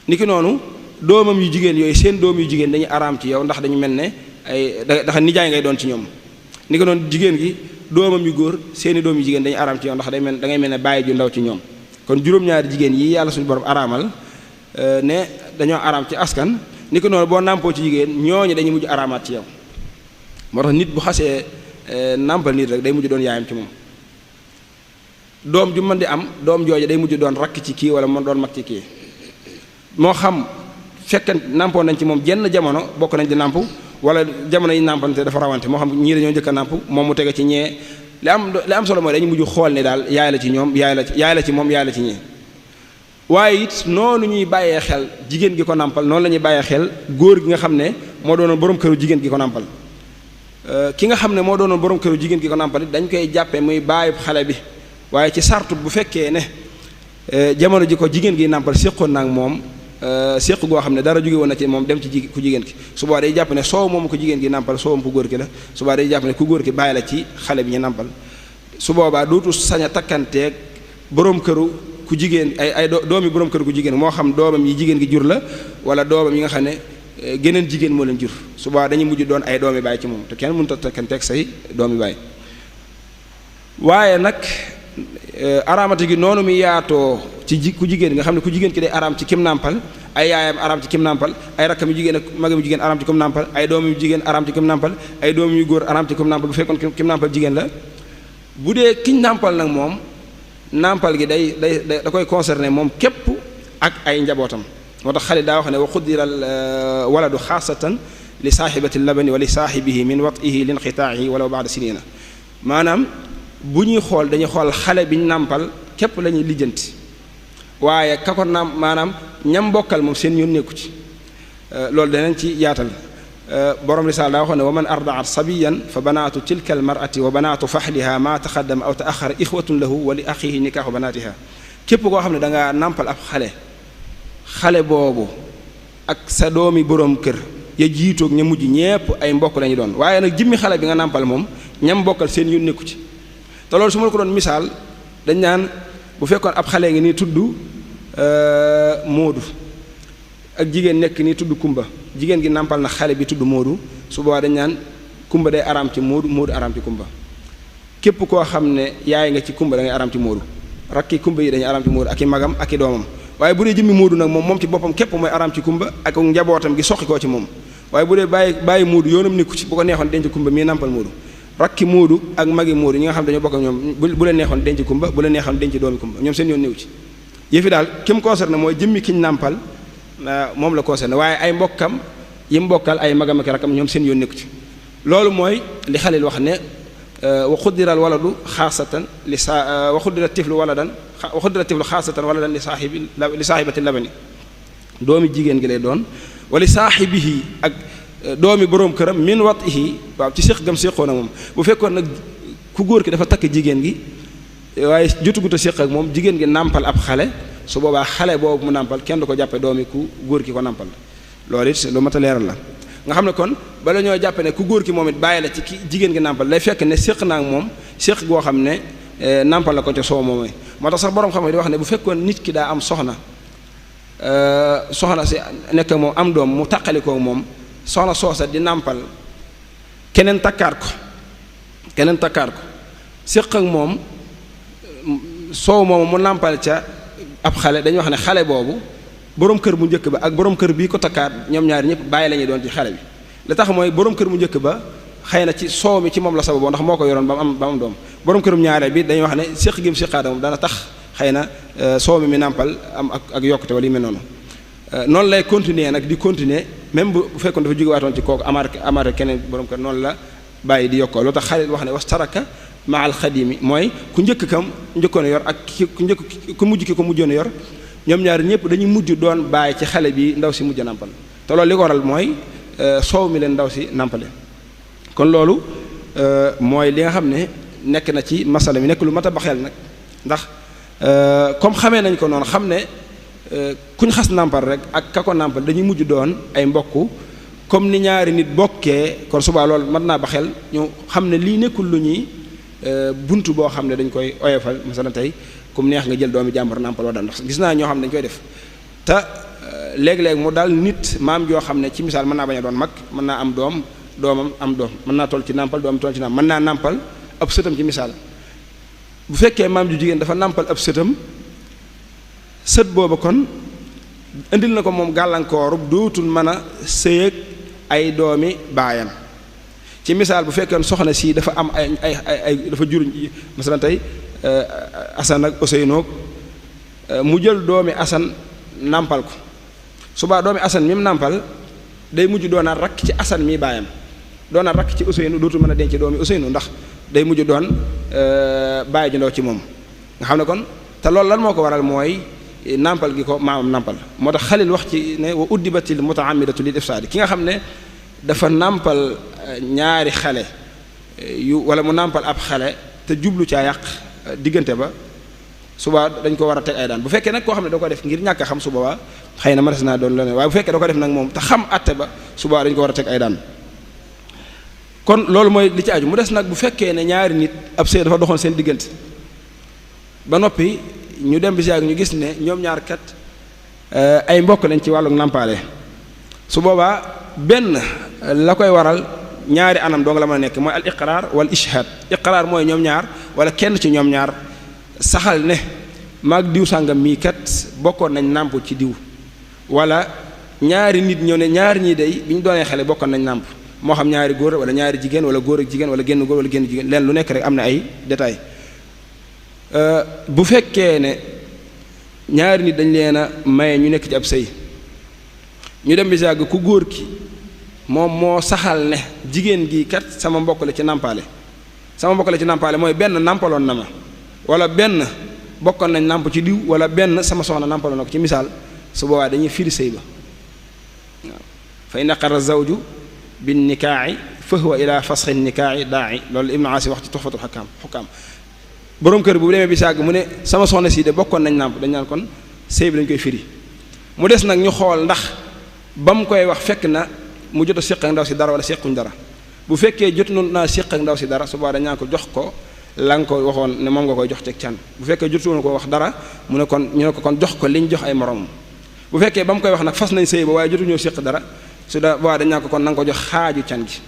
niki noonu doomam yu jigéen yooyu seen doom yu jigéen dañu araam ci yow ndax dañu mel ne ay dafa nijaay ngay doon ci ñoom niki noonu jigéen gi doomam yu góor seeni doom yu jigéen dañu araam ci yow ndax da ngay mel ne bàyyi ju ndaw ci ñoom kon juróom-ñaari jigéen yi yàlla suñu borom araamal ne dañoo araam ci askan niki noonu boo nàmpoo ci jigéen ñooñu dañuy mujj araamaat ci yow moo tax nit bu xasee nàmpal nit rek day mujj doon yaayam ci moom doom ju mën di am doom jooju day mujj doon rakk ci kii wala mën doon mag ci kii moo xam fekk nàmpoon nañ ci moom jenn jamono bokk nañ di nàmp wala jamono yi nàmpante dafa rawante moo xam ñii dañoo njëkk a nàmp moom mu tege ci ñee li am solo mooy dañu mujj xool ne daal yaay la ci ñoom yaay la ci moom yaay la ci ñee waaye it noonu ñuy bàyyee xel jigéen gi ko nàmpal noonu la ñuy bàyyee xel góor gi nga xam ne moo doonoon borom këru jigéen gi ko nàmpal ki nga xam ne moo doonoon borom këru jigéen gi ko nàmpal dañ koy jàppe muy bàyyi xale bi waaye ci sartu bu fekkee ne jamono ji ko jigéen gi nàmpal séqoon na ak moom séq goo xam ne dara jóge woon na ci moom dem ci ku jigéen ki su boobaa day jàpp ne soow moom ko jigéen gi nàmpal soowam ku góor ki la su boobaa day jàpp ne ku góor ki bàyyi la ci xale bi ñu nàmpal su boobaa dootu sañ a takkanteeg borom këru ku jigéen ay doomi borom këru ku jigéen moo xam doomam yi jigéen gi jur la wala doomam yi nga xam ne geneen jigéen moo leen jur su boobaa dañuy mujj doon ay doomi baay ci moom te kenn mënut a takkanteeg say doomi baay waaye nag araamati gi noonu mi yaatoo ci ku jigéen nga xam ne ku jigéen ki day araam ci kim nàmpal ay yaayam araam ci kim nàmpal ay rakkam yu jigéen ak magam yu jigéen araam ci kim nàmpal ay doomam yu jigéen araam ci kim nàmpal ay doomam yu góor araam ci kim nàmpal bu fekkoon kim nàmpal jigéen la bu dee kiñ nàmpal nag moom nàmpal gi da koy concerné moom képp ak ay njabootam moo tax xale daa wax ne wa xuddiral waladu xaasatan li saaxibati labani wa li saaxibihi min watihi linqitaahi walaw baada sinina maanaam bu ñuy xool dañuy xool xale biñ nàmpal képp la ñuy lijjanti waaye ka ko maanaam ñam bokkal moom seen yoon nekku ci loolu danañ ci yaatal borom risaal daa waxoon ne wa man ardaat sabiyan fa banaatu tilka al marati wa banaatu faxliha ma taqaddama aw taaxara ixwatun lahu wa li axihi nikaaxu banaatiha képp koo xam ne da ngaa nàmpal ab xale boobu ak sa doomi borom kër ya jiitoog ña mujj ñépp ay mbokk lañu doon waaye nag jëmmi xale bi nga nàmpal moom ñam bokkal seen yoon nekku ci te loolu su ma la ko doon misaal dañ naan bu fekkoon ab xale ngi nii tudd Moodu ak jigéen nekk nii tudd Kumba jigéen gi nàmpal na xale bi tudd Moodu su boobaa dañ naan Kumba day araam ci Moodu Moodu araam ci Kumba képp koo xam ne yaay nga ci Kumba da ngay araam ci Moodu rakki Kumba yi dañuy araam ci Moodu ak i magam ak i doomam waaye bu dee jëmmi Moodu nag moom ci boppam képp mooy araam ci Kumba ak njabootam gi soqi koo ci moom waaye bu dee bàyyi Moodu yoonam nekku ci bu ko neexoon denc Kumba mii nàmpal Moodu rakki Moodu ak magi Moodu ñi nga xam dañoo bokk ak ñoom bu leen neexoon denc Kumba bu leen neexoon denc doomi Kumba ñoom seen yoon néew ci yëfi daal ki mu concerné mooy jëmmi kiñ nàmpal moom la concerné waaye ay mbokkam yi mbokkal ay magam ak rakkam ñoom seen yoon nekku ci loolu mooy li Xalil wax ne wa xuddiral waladu xaasatan wa xuddira tiflu waladan wa xuddira tiflu xaasatan waladan li saaxibati labani doomi jigéen gi lay doon wala saaxibihi ak doomi boroom këram min watihi waaw ci séq gam séqoon ak moom bu fekkoon nag ku góor ki dafa takk jigéen gi waaye jotugut a séq ak moom jigéen gi nàmpal ab xale su boobaa xale boobu mu nàmpal kenn du ko jàppe doomi ku góor ki ko nàmpal loolu it lu mat a leeral la nga xam ne kon bala ñoo jàppe ne ku góor ki moom it bàyyi la ci ki jigéen gi nàmpal lay fekk ne séq naa ak moom séq goo xam ne nàmpal la ko ca soo moomee moo tax sax borom xam ne di wax ne bu fekkoon nit ki daa am soxna si nekk moom am doom mu tàqalikoo moom soxna soosa di nàmpal keneen takkaat ko séq ak moom soow moom mu nàmpal ca ab xale dañuy wax ne xale boobu borom kër bu njëkk ba ak borom kër bii ko takkaat ñoom ñaar ñëpp bàyyi la ñuy doon ci xale bi li tax mooy borom kër bu njëkk ba xëy na ci soow mi ci moom la sababoo ndax moo ko yoroon ba mu am doom borom kërum ñaareel bi dañuy wax ne séq gi mu séqaata moom dana tax xëy na soow mi nàmpal am ak yokkute wala yu mel noonu noonu lay continuer nag di continuer même bu fekkoon dafa jóge waatoon ci kooku amaat keneen borom kër noonu la bàyyi di yokkoo loo tax Xalil wax ne wastaraka ma al xadimi mooy ku njëkk kam njëkkoon yor ak ku mujj ki ko mujjoon yor ñoom ñaar ñëpp dañuy mujj doon bàyyi ci xale bi ndaw si mujj nàmpal te loolu li ko waral mooy soow mi leen ndaw si nàmpale kon loolu mooy li nga xam ne nekk na ci masala mi nekk lu mat a baxeel nag ndax comme xamee nañ ko noonu xam ne kuñ xas nàmpal rek ak ka ko nàmpal dañuy mujj doon ay mbokk comme ni ñaari nit bokkee kon subaa loolu mat naa baxeel ñu xam ne lii nekkul lu ñuy buntu boo xam ne dañ koy oyofal masalan tey comme neex nga jël doomi jàmbur nàmpal wa daan ndax gis naa ñoo xam ne dañ koy def te léeg-léeg mu daal nit maam joo xam ne ci misaal mën naa bañ a doon mag mën naa am doomam am doom mën naa toll ci nàmpal doom toll ci nàmpal mën naa nàmpal ab sëtam ci misaal bu fekkee maam ju jigéen dafa nàmpal ab sëtam sët booba kon indil na ko moom gàllankooru dootul mën a sëyëg ay doomi baayam ci misaal bu fekkee soxna si dafa am ay dafa jur masalan tey Asan ak Ousseynou mu jël doomi Asan nàmpal ko subaa doomi Asan mi mu nàmpal day mujj doonaat rakk ci Asan mi baayam doonaat rakk ci Ousseynou dootul mën a denc doomi Ousseynou ndax day mujj doon bàyyi ju ndaw ci moom nga xam ne kon te loolu lan moo ko waral mooy nàmpal gi ko maamam nàmpal moo tax Xalil wax ci ne wa uddibatil mutaamidatu lil ifsaadi ki nga xam ne dafa nàmpal ñaari xale wala mu nàmpal ab xale te jublu caa yàq diggante ba suba dañ ko war a teg ay daan bu fekkee nag koo xam ne da ko def ngir ñàkk a xam suba xëy na mënees naa doon leneen waaye bu fekkee da ko def nag moom te xam àtte ba suba dañ ko war a teg ay daan kon loolu mooy li ci aju mu des nag bu fekkee ne ñaari nit ab sëy dafa doxoon seen diggante ba noppi ñu dem bi si ak ñu gis ne ñoom ñaar kat ay mbokk lañ ci wàllu nàmpaale su boobaa benn la koy waral ñaari anam dong la mën a nekk mooy al iqraar wal ishhaad iqraar mooy ñoom ñaar wala kenn ci ñoom ñaar saxal ne maag diw sàngam mii kat bokkoon nañ nàmp ci diw wala ñaari nit ñëw ne ñaari ñii day bi ñu doonee xale bokkoon nañ nàmp moo xam ñaari góor wala ñaari jigéen wala góor ak jigéen wala génn góor wala génn jigéen leen lu nekk rek am na ay détails bu fekkee ne ñaari nit dañ leen a maye ñu nekk ci ab sëy ñu dem bi yàgg ku góor ki moom moo saxal ne jigéen gi kat sama mbokk la ci nàmpaale sama mbokk la ci nàmpaale mooy benn nàmpaloon na ma wala benn bokkoon nañ nàmp ci diw wala benn sama soxna nàmpaloon na ko ci misaal su boobaa dañuy firi sëy ba waaw fa in aqarra zawju bin nikaa'i fa huwa ila fasxi nikaa'i daa'i loolu Ibnu Aasi wax ci Tuhfatul Hukkaam boroom kër bu demee bi sàgg mu ne sama soxna si de bokkoon nañ nàmp dañ naan kon sëy bi dañ koy firi mu des nag ñu xool ndax ba mu koy wax fekk na mu jot a séq ak ndaw si dara wala séquñ dara bu fekkee jot naa séq ak ndaw si dara su boobaa dañ naan ko jox ko la nga ko waxoon ne moom nga koy jox teg can bu fekkee jotuwoon ko wax dara mu ne kon ñu ne ko kon jox ko liñ jox ay moromam bu fekkee ba mu koy wax nag fas nañ sëy ba waaye jotuñoo séq dara su da boobaa dañ naan ko kon na nga ko jox xaaju can gi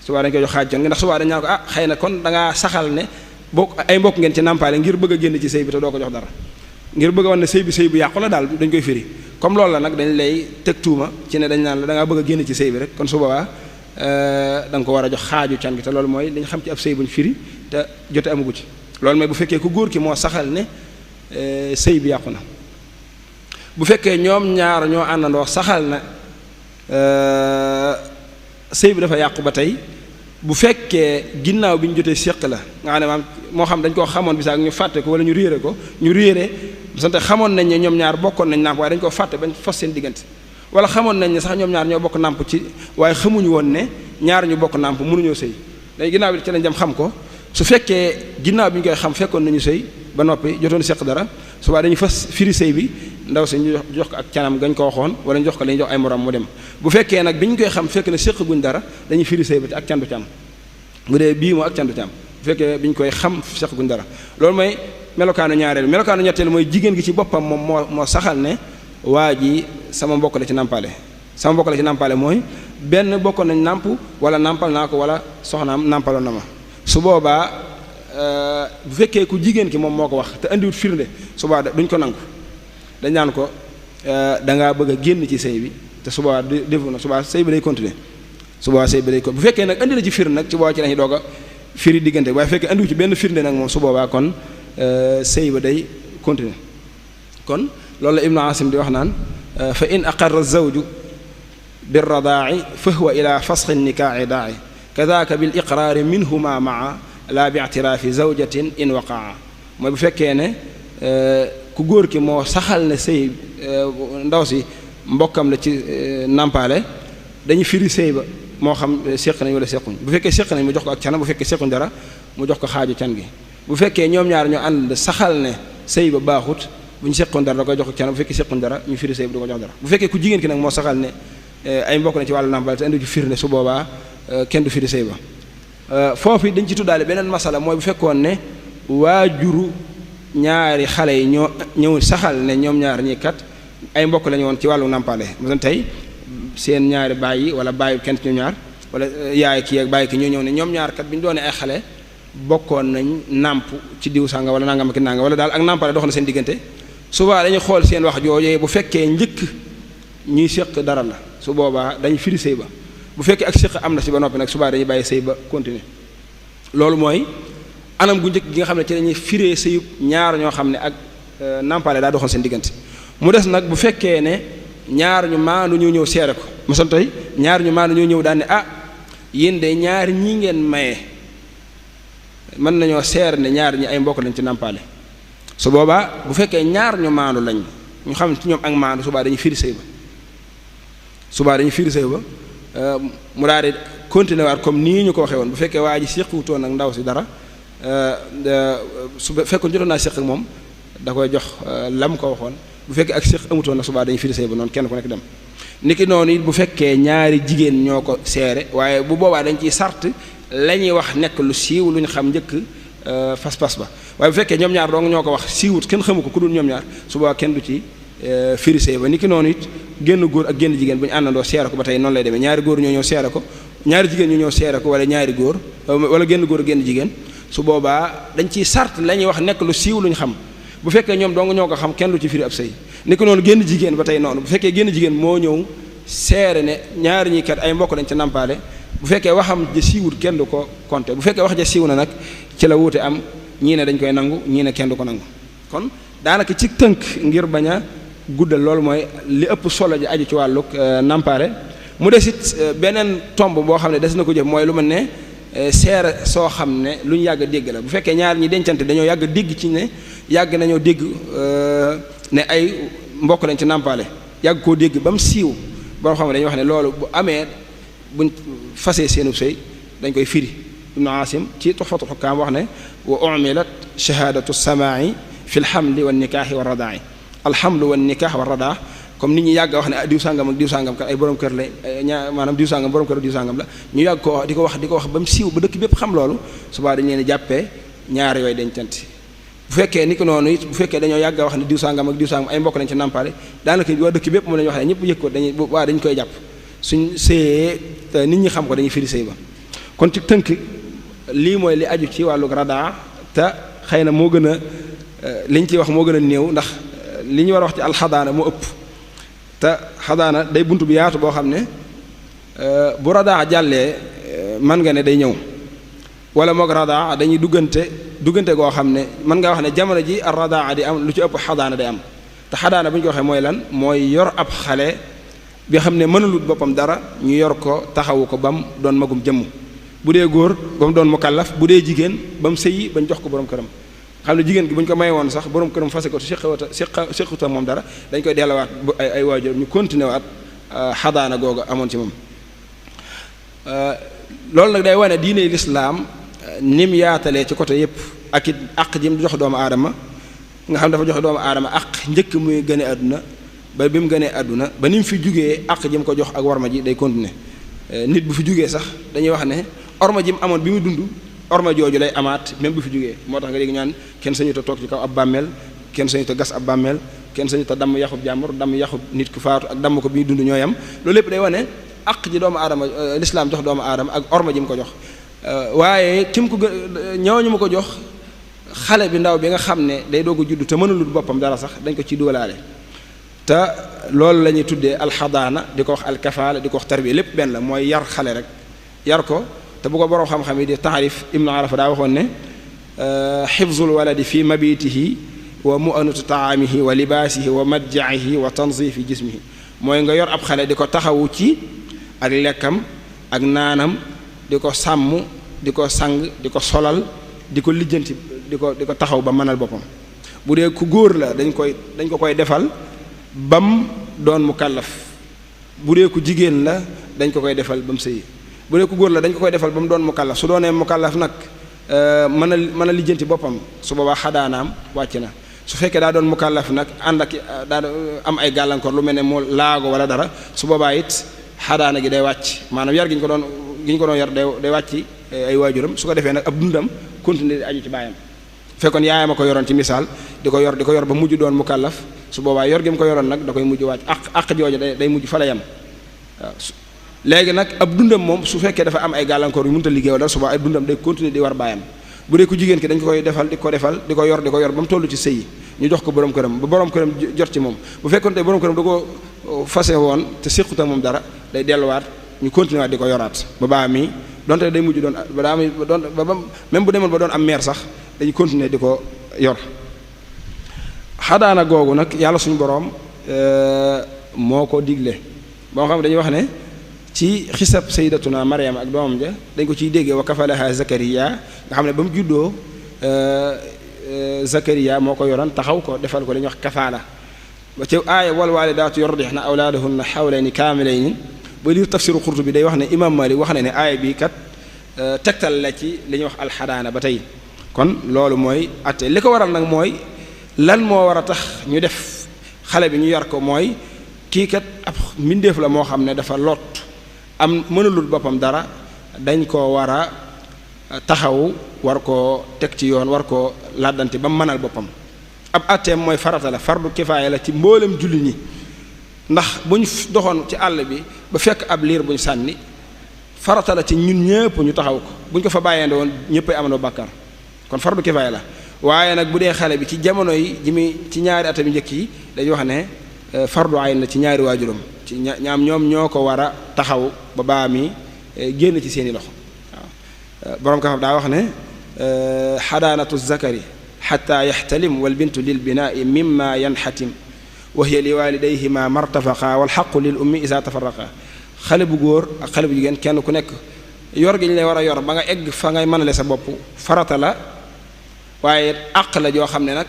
su boobaa dañ koy jox xaaju can gi ndax su boobaa dañ naan ko ah xëy na kon da ngaa saxal ne bokk ay mbokk ngeen ci nàmpaale ngir bëgg a génn ci sëy bi te doo ko jox dara ngir bëgg a wan ne sëy bu yàqu la daal dañ koy firi comme loolu la nag dañ lay teg tuuma ci ne dañ naan la da ngaa bëgg a génn ci sëy bi rek kon su boobaa da nga ko war a jox xaaju can gi te loolu mooy li ñu xam ci ab sëy buñ firi te jote amugu ci loolu mooy bu fekkee ku góor ki moo saxal ne sëy bi yàqu na bu fekkee ñoom ñaar ñoo àndandoo saxal na sëy bi dafa yàqu ba tey bu fekkee ginnaaw bi ñu jotee séq la nga xam ne maam moo xam dañ koo xamoon bi sax ñu fàtte ko wala ñu réere sante xamoon nañ ne ñoom ñaar bokkoon nañ nàmp waaye dañ koo fàtte bañ fas seen diggante wala xamoon nañ ne sax ñoom ñaar ñoo bokk nàmp ci waaye xamuñu woon ne ñaar ñu bokk nàmp mënuñoo sëy dañ ginnaaw bi ci lañ dem xam ko su fekkee ginnaaw bi ñu koy xam fekkoon nañu sëy ba noppi jotoon séq dara subaa dañuy fas firi sëy bi ndaw si ñu jox ko ak canam gañ ko waxoon wala ñu jox ko lañu jox ay morom mu dem bu fekkee nag bi ñu koy xam fekk ne séq guñ dara dañuy firi sëy ba te ak candu ci am bu dee bii moo ak candu ci am bu fekkee bi ñu koy xam séq guñ dara loolu mooy melokaanu ñaareel melokaanu ñetteel mooy jigéen gi ci boppam moom moo saxal ne waa ji sama mbokk la ci nàmpaale sama mbokk la ci nàmpaale mooy benn bokkoon nañ nàmp wala nàmpal naa ko wala soxnaam nàmpaloon na ma su boobaa bu fekkee ku jigéen ki moom moo ko wax te andiwut firnde su boobaa duñ ko nangu dañ naan ko da ngaa bëgg a génn ci sëy bi te su boobaa defu na su boobaa sëy bi day continuer su boobaa sëy bi day continuer bu fekkee nag andi na ci firnde nag ci boobaa ci lañuy doog a firi diggante waaye bu fekkee andiwut ci benn firnde nag moom su boobaa kon sëy ba day continuer kon loolu la Ibnu Asim di wax naan fa in aqarra zawju bir radaa'i fa huwa ila fasxi nikaa'i daa'i kadaka bil iqraari minhuma maa la bi i'tiraafi zawjatin in waqaa mooy bu fekkee ne ku góor ki moo saxal ne sëy ndaw si mbokkam la ci nàmpaale dañu firi sëy ba moo xam séq nañ wala séquñ bu fekkee séq nañ mu jox ko ak cana bu fekkee séquñ dara mu jox ko xaaju can gi bu fekkee ñoom ñaar ñoo ànd saxal ne sëy ba baaxut bu ñu séquñ dara da koy jox ko cana bu fekkee séquñ dara ñu firi sëy ba du ko jox dara bu fekkee ku jigéen ki nag moo saxal ne ay mbokk na ci wàllu nàmpaale te indi ci firnde su boobaa kenn du firi sëy ba foofu dañ ci tuddaale beneen masala mooy bu fekkoon ne waajuru ñaari xale yi ñoo ñëw saxal ne ñoom ñaar ñii kat ay mbokk lañu woon ci wàllu nàmpaale mu tey seen ñaari baay yi wala baayu kenn ci ñoom ñaar wala yaay kii ak baay ki ñoo ñëw ne ñoom ñaar kat bi ñu doonee ay xale bokkoon nañ nàmp ci diw sànga wala nangam ak nangam wala daal ak nàmpaale dox na seen diggante souvent dañuy xool seen wax joojee bu fekkee njëkk ñuy séq dara la su boobaa dañu firi sëy ba bu fekkee ak séq am na si ba noppi nag subaa dañuy bàyyi sëy ba continuer loolu mooy anam gu njëkk gi nga xam ne ci dañuy firee sëyub ñaar ñoo xam ne ak nàmpaale daa doxoon seen diggante mu des nag bu fekkee ne ñaar ñu maandu ñoo ñëw seere ko mosoon tey ñaar ñu maandu ñoo ñëw daan ne ah yéen de ñaar ñii ngeen maye mën nañoo seer ne ñaar ñi ay mbokk lañ ci nàmpaale su boobaa bu fekkee ñaar ñu maandu lañ ñu xam ci ñoom ak maandu subaa dañuy firi sëy ba subaa dañuy firi sëy ba mu daal di continuer waat comme nii ñu ko waxee woon bu fekkee waa ji séquwutoon ak ndaw si dara su fekkoon jotoon naa séq ak moom da koy jox lam ko waxoon bu fekkee ak séq amutoon nag subaa dañuy firi sëy ba noonu kenn ku nekk dem niki noonu it bu fekkee ñaari jigéen ñoo ko seere waaye bu boobaa dañ ciy sart la ñuy wax nekk lu siiw lu ñu xam njëkk fas-fas ba waaye bu fekkee ñoom ñaar dong ñoo ko wax siiwut kenn xamu ko ku dul ñoom ñaar subaa kenn du ci firi sëy ba niki noonu it génn góor ak génn jigéen bu ñu àndandoo seere ko ba tey noonu lay demee ñaari góor ñoo ñëw seere ko ñaari jigéen ñoo ñëw seere ko wala ñaari góor wala génn góor ak génn jigéen su boobaa dañ ciy sart la ñuy wax nekk lu siiw luñ xam bu fekkee ñoom dong ñoo ko xam kenn lu ci firi ab sëy ni ko noonu génn jigéen ba tey noonu bu fekkee génn jigéen moo ñëw seere ne ñaari ñi kat ay mbokk dañ ca nampaale bu fekkee waxam ja siiwut kenn du ko compter bu fekkee wax ja siiw na nag ci la wuute am ñii ne dañ koy nangu ñii ne kenn du ko nangu kon daanaka ci tënk ngir bañ a guddal loolu mooy li ëpp solo ji aju ci wàllug nampaale mu des it beneen tomb boo xam ne des na ko jëf mooy lu mel ne seere soo xam ne lu ñu yàgg a dégg la bu fekkee ñaar ñi dencante dañoo yàgg a dégg ci ne yàgg nañoo dégg ne ay mbokk lañ ci nampaale yàgg koo dégg ba mu siiw boo xam ne dañuy wax ne loolu bu amee buñ fasee seenub sëy dañ koy firi ibnu asim ci tuhfatul hukam wax ne wa umilat shahadatu samaa'i fi lxamli wa nikaahi wa radaa'i alxamlu wa nikaax wa radaa comme nit ñi yàgg wax ne diw sàngam ak diw sàngam kat ay borom kër la maanaam diw sàngam borom kër ak diw sàngam la ñu yàgg ko wax di ko wax ba mu siiw ba dëkk bépp xam loolu subaa dañu leen jàppee ñaar yooyu dencante bu fekkee ni ko noonu it bu fekkee dañoo yàgg wax ne diw sàngam ak diw sàngam ay mbokk lañ ci nàmpaale daanaka waa dëkk bépp mu lañu wax ne ñëpp yëg ko dañ koy jàpp suñ séyee nit ñi xam ko dañuy firi sëy ba kon ci tënk lii mooy li aju ci wàllu radaa te xëy na moo gën a liñ ciy wax moo gën a néew ndax li ñu war a wax ci alxadaana moo ëpp te xadaana day bunt bi yaatu boo xam ne bu radaa jàllee mën nga ne day ñëw wala moog radaa dañuy duggante goo xam ne mën nga wax ne jamono ji ar radaa di am lu ci ëpp xadaana day am te xadaana bu ñu ko waxee mooy lan mooy yor ab xale bi xam ne mënalut boppam dara ñu yor ko taxawu ko ba mu doon magum jëmm bu dee góor ba mu doon mukallaf bu dee jigéen ba mu sëyi bañ jox ko borom këram xam ne jigéen gi bu ñu ko may woon sax borom këram fase ko séquta moom dara dañ koy delluwaat ay waajur ñu continué waat xadaana googu amoon ci moom loolu nag day wane diine lislaam nim yaatalee ci côté yépp ak it àq ji mu jox doomu aadama nga xam dafa joxe doomu aadama àq njëkk muy gëne àdduna ba bi mu gënee àdduna ba ni mu fi jugee àq ji mu ko jox ak warma ji day continuer nit bu fi jugee sax dañuy wax ne orma ji mu amoon bi mu dund orma jooju lay amaat même bu fi jugee moo tax nga dégg ñaan kenn sañu ta toog ci kaw ab bàmmeel kenn sañu ta gas ab bàmmeel kenn sañu ta damm yaxub jàmbur damm yaxub nit ku faatu ak damm ko bi ñu dund ñooy am loolu lépp day wane àq ji doomu aadama lislaam jox doomu aadama ak orma ji mu ko jox waaye ki mu ko ñooñu mu ko jox xale bi ndaw bi nga xam ne day doog a judd te mënulul boppam dara sax dañ ko ci duwalaale te loolu la ñuy tuddee alxadaana di ko wax alkafaala di ko wax tarbiya lépp benn la mooy yar xale rek yar ko te bu ko borom xam-xam yi di taarif ibnu arafa daa waxoon ne xifzul waladi fi mabitihi wa mu'anatu taamihi wa libaasihi wa madjaihi wa tanzifi jismihi mooy nga yor ab xale di ko taxawu ci ak lekkam ak naanam di ko sàmm di ko sang di ko solal di ko lijjanti di ko taxaw ba mënal boppam bu dee ku góor la dañ ko koy defal bam doon mu kàllaf bu dee ku jigéen la dañ ko koy defal ba mu sëyi bu dee ku góor la dañ ko koy defal ba mu doon mu kàllaf su doonee mu kàllaf nag mën a lijjanti boppam su boobaa xadaanaam wàcc na su fekkee daa doon mu kàllaf nag ànd ak daa am ay gàllankoor lu mel ne mu laago wala dara su boobaa it xadaana gi day wàcc maanaam yar gi ñu ko doon yar day wàcc ay waajuram su ko defee nag ab dundam continuer di aju ci baayam fekkoon yaayam a ko yoroon ci misaal di ko yor ba mujj doon mu kàllaf su boobaa yor gi mu ko yoroon nag da koy mujj wàcc àq jooju day mujj fa la yam waaw léegi nag ab dundam moom su fekkee dafa am ay gàllankoor yu mënut a liggéey wala su boobaa ay dundam day continuer di war baayam bu dee ku jigéen ki dañ ko koy defal di ko yor ba mu toll ci sëy ñu jox ko borom këram ba borom këram jot ci moom bu fekkoon te borom këram da ko fase woon te séquta moom dara day delluwaat ñu continuer waat di ko yoraat ba baa mi donte day mujj doon ba même bu demoon ba doon am meer sax dañuy continuer di ko yor xadaana googu nag yàlla suñu boroom moo ko digle boo xam ne dañuy wax ne ci xisab sayyidatuna Maryam ak doomam ja dañ ko ciy déggee wa kafalaha Zakariya nga xam ne ba mu juddoo Zakariya moo ko yoroon taxaw ko defal ko li ñuy wax kafaala ba ci aaya wal waalidaatu yurdixna awlaadahunna xawlayni kaamilayni ba liir tafsiru Qurtubi bi day wax ne imam Malik wax na ne aaya bii kat tegtal la ci li ñuy wax alxadaana ba tey kon loolu mooy atte li ko waral nag mooy lan moo war a tax ñu def xale bi ñu yar ko mooy kii kat ab mbindeef la moo xam ne dafa lot am mënulul boppam dara dañ koo war a taxaw war koo teg ci yoon war koo làddante ba mu mënal boppam ab atteem mooy farata la fardu kifaaya la ci mboolem julli ñi ndax bu ñu doxoon ci àll bi ba fekk ab liir bu ñu sànni farata la ci ñun ñëpp ñu taxaw ko bu ñu ko fa bàyyee woon ñëppay amandoo bàkkaar kon fardu kifaaya la waaye nag bu dee xale bi ci jamono yi ji muy ci ñaari atam yu njëkk yi dañuy wax ne fardu ayn la ci ñaari waajuram ci ñaam ñoom ñoo ko war a taxaw ba baa mi génn ci seeni loxo waaw borom ka daa wax ne xadaanatu zakari xata yaxtalim wal bintu lil binaai mimma yanxatim wa hiya li walidayhima martafaqa wal xaqu lil ummi isa tafaraqa xale bu góor ak xale bu jigéen kenn ku nekk yor gi ñu lay war a yor ba nga egg fa ngay mënale sa bopp farata la waaye àq la joo xam ne nag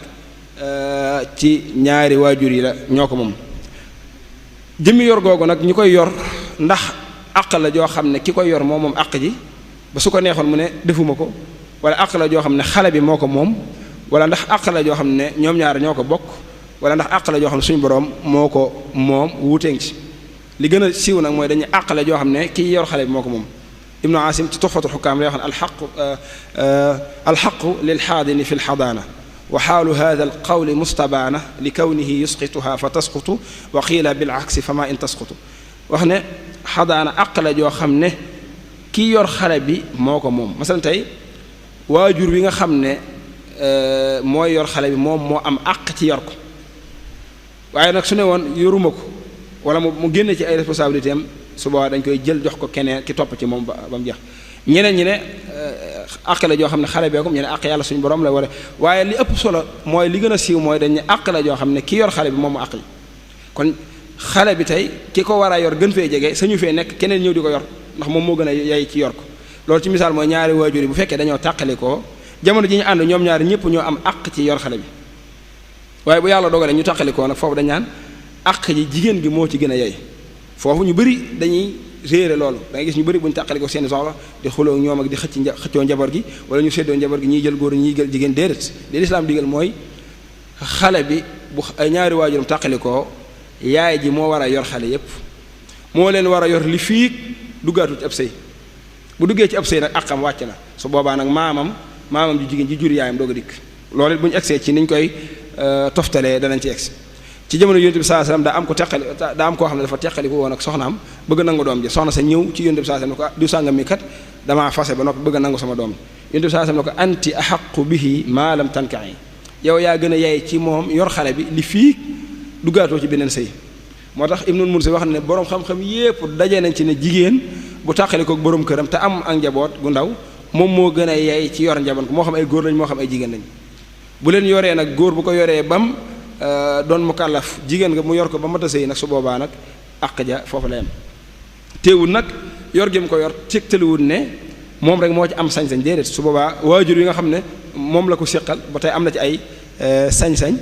ci ñaari waajur yi la ñoo ko moom jëmmi yor googu nag ñi koy yor ndax àq la joo xam ne ki koy yor moom àq ji ba su ko neexoon mu ne defuma ko wala àq la joo xam ne xale bi moo ko moom wala ndax àq la joo xam ne ñoom ñaar ñoo ko bokk wala ndax àq la joo xam ne suñu boroom moo ko moom wuuteeng ci li gën a siiw nag mooy dañuy àq la joo xam ne kii yor xale bi moo ko moom ibnu asim ci tuxfatul xukaam lay wax ne alxaqu lilxaadini fi lxadaana wa xaalu hada alqawli mustabaana li kawnihi yusqituha fa tasqutu wa qiila bilaksi fa ma in tasqutu wax ne xadaana àq la joo xam ne kii yor xale bi moo ko moom masalan tey waajur wi nga xam ne mooy yor xale bi moom moo am àq ci yor ko waaye nag su ne woon yoruma ko wala mu génne ci ay responsabilité am su boobaa dañ koy jël jox ko keneen ki topp ci moom ba mu jeex ñeneen ñi ne àq la joo xam ne xale bee ko ñu ne àq yàlla suñu borom la war waaye li ëpp solo mooy li gën a siiw mooy dañ ne àq la joo xam ne ki yor xale bi moom mu àq yi kon xale bi tey ki ko war a yor gën fee jege sañu fee nekk keneen ñëw di ko yor ndax moom moo gën a yay ci yor ko loolu ci misaal mooy ñaari waajur yi bu fekkee dañoo tàqalikoo jamono ji ñu ànd ñoom ñaari ñëpp ñoo am àq ci yor xale bi waaye bu yàlla dogalee ñu tàqalikoo nag foofu dañ naan àq ji jigéen gi moo ci gën a yey foofu ñu bëri dañuy réere loolu da ngay gis ñu bëri bu ñu tàqalikoo seeni soxla di xuloo ñoom ak di xëccoo njaboot gi wala ñu séddoo njaboot gi ñiy jël góor ñiy jël jigéen déedéet li lislaam digal mooy xale bi bu ay ñaari waajuram tàqalikoo yaay ji moo war a yor xale yépp moo leen war a yor li fii duggaatu ci ab sëy bu duggee ci ab sëy nag àqam wàcc na su boobaa nag maamam ju jigéen ji jur yaayam doog a dikk loolu it bu ñu egsee ci niñ koy toftalee danañ ci egsi ci jamono yonent bi sallallahu alayhi wasallam daa am koo xam ne dafa teqaliku woon ak soxnaam bëgg nangu doom ji soxna sa ñëw ci yonent bi sallallahu alayhi wasallam ne ko du sàngam mi kat damaa fase ba noppi bëgg nangu sama doom ji yonent bi sallallahu alayhi wasallam ne ko anti ahaqu bihi ma lam tankahi yow yaa gën a yey ci moom yor xale bi li fii duggaatoo ci beneen sëy moo tax Ibnul Munzir wax ne boroom xam-xam yépp daje nañ ci ne jigéen bu tàqalikoo ak boroom këram te am ak njaboot gu ndaw moom moo gën a yey ci yor njaboot moo xam ay góor lañ moo xam ay jigéen lañ bu leen yoree nag góor bu ko yoree bam doon mu kàllaf jigéen nga mu yor ko ba mat a sëy nag su boobaa nag àq ja foofu la yem teewul nag yor gi mu ko yor tegtaliwul ne moom rek moo ci am sañ-sañ déedéet su boobaa waajur yi nga xam ne moom la ko séqal ba tey am na ci ay sañ-sañ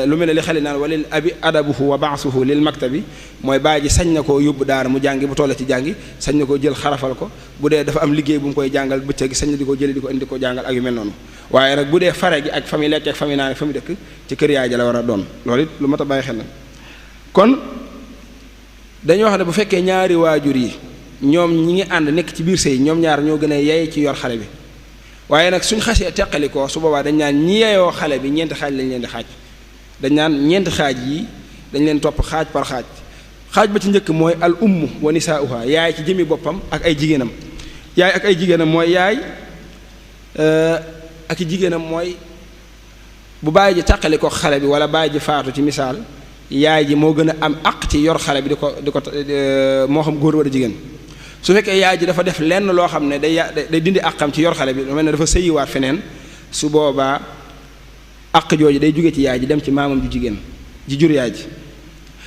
lu mel ne li xale naan walil abi adabuhu wa baasuhu lil maktabi mooy baay ji sañ na koo yóbbu daara mu jàngi bu toll ci jàngi sañ na koo jël xarafal ko bu dee dafa am liggéey bu mu koy jàngal bëccëg sañ na di ko jële di ko indi ko jàngal ak yu mel noonu waaye nag bu dee fare gi ak fa muy lekk ak fa muy naan ak fa muy dëkk ci kër yaay ja la war a doon loolu it lu mat a bàyyi xel na kon dañoo wax ne bu fekkee ñaari waajur yi ñoom ñi ngi ànd nekk ci biir sëy ñoom ñaar ñoo gën a yey ci yor xale bi waaye nag suñ xasee teqalikoo su boobaa dañ naan ñi yeyoo xale bi ñeenti xaaj lañ leen di xaaj dañ naan ñeenti xaaj yi dañ leen topp xaaj par xaaj xaaj ba ci njëkk mooy al umm wa nisaa'uha yaay ci jëmi boppam ak ay jigéenam yaay ak ay jigéenam mooy yaay ak i jigéenam mooy bu bàyyi ji tàqali ko xale bi wala bàyyi ji faatu ci misaal yaay ji moo gën a am àq ci yor xale bi di ko moo xam góor wala jigéen su fekkee yaay ji dafa def lenn loo xam ne day dindi àqam ci yor xale bi lu mel ne dafa sëyiwaat feneen su boobaa àq jooju day jóge ci yaay ji dem ci maamam ju jigéen ji jur yaay ji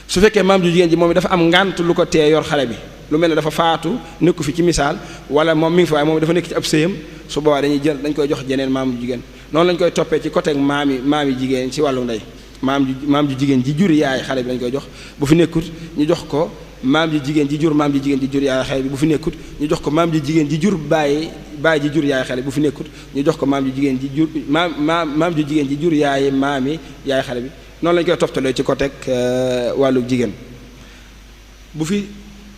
su fekkee maam ju jigéen ji moom dafa am ngànt lu ko tee yor xale bi lu mel ne dafa faatu nekku fi ci misaal wala moom mi ngi fi waaye moom dafa nekk ci ab sëyam su boobaa dañ koy jox jeneen maam ju jigéen noonu lañ koy toppee ci côté maam yi jigéen ci wàllu ndey maam ju jigéen ji jur yaay xale bi lañ koy jox bu fi nekkut ñu jox ko maam ji jigéen ji jur maam ji jigéen ji jur yaay xale bi bu fi nekkut ñu jox ko maam ji jigéen ji jur baay ji jur yaay xale bi bu fi nekkut ñu jox ko maam ji jigéen ji jur maam ji jigéen ji jur yaay maami yaay xale bi noonu lañ koy toftalee ci côté wàllu jigéen bu fi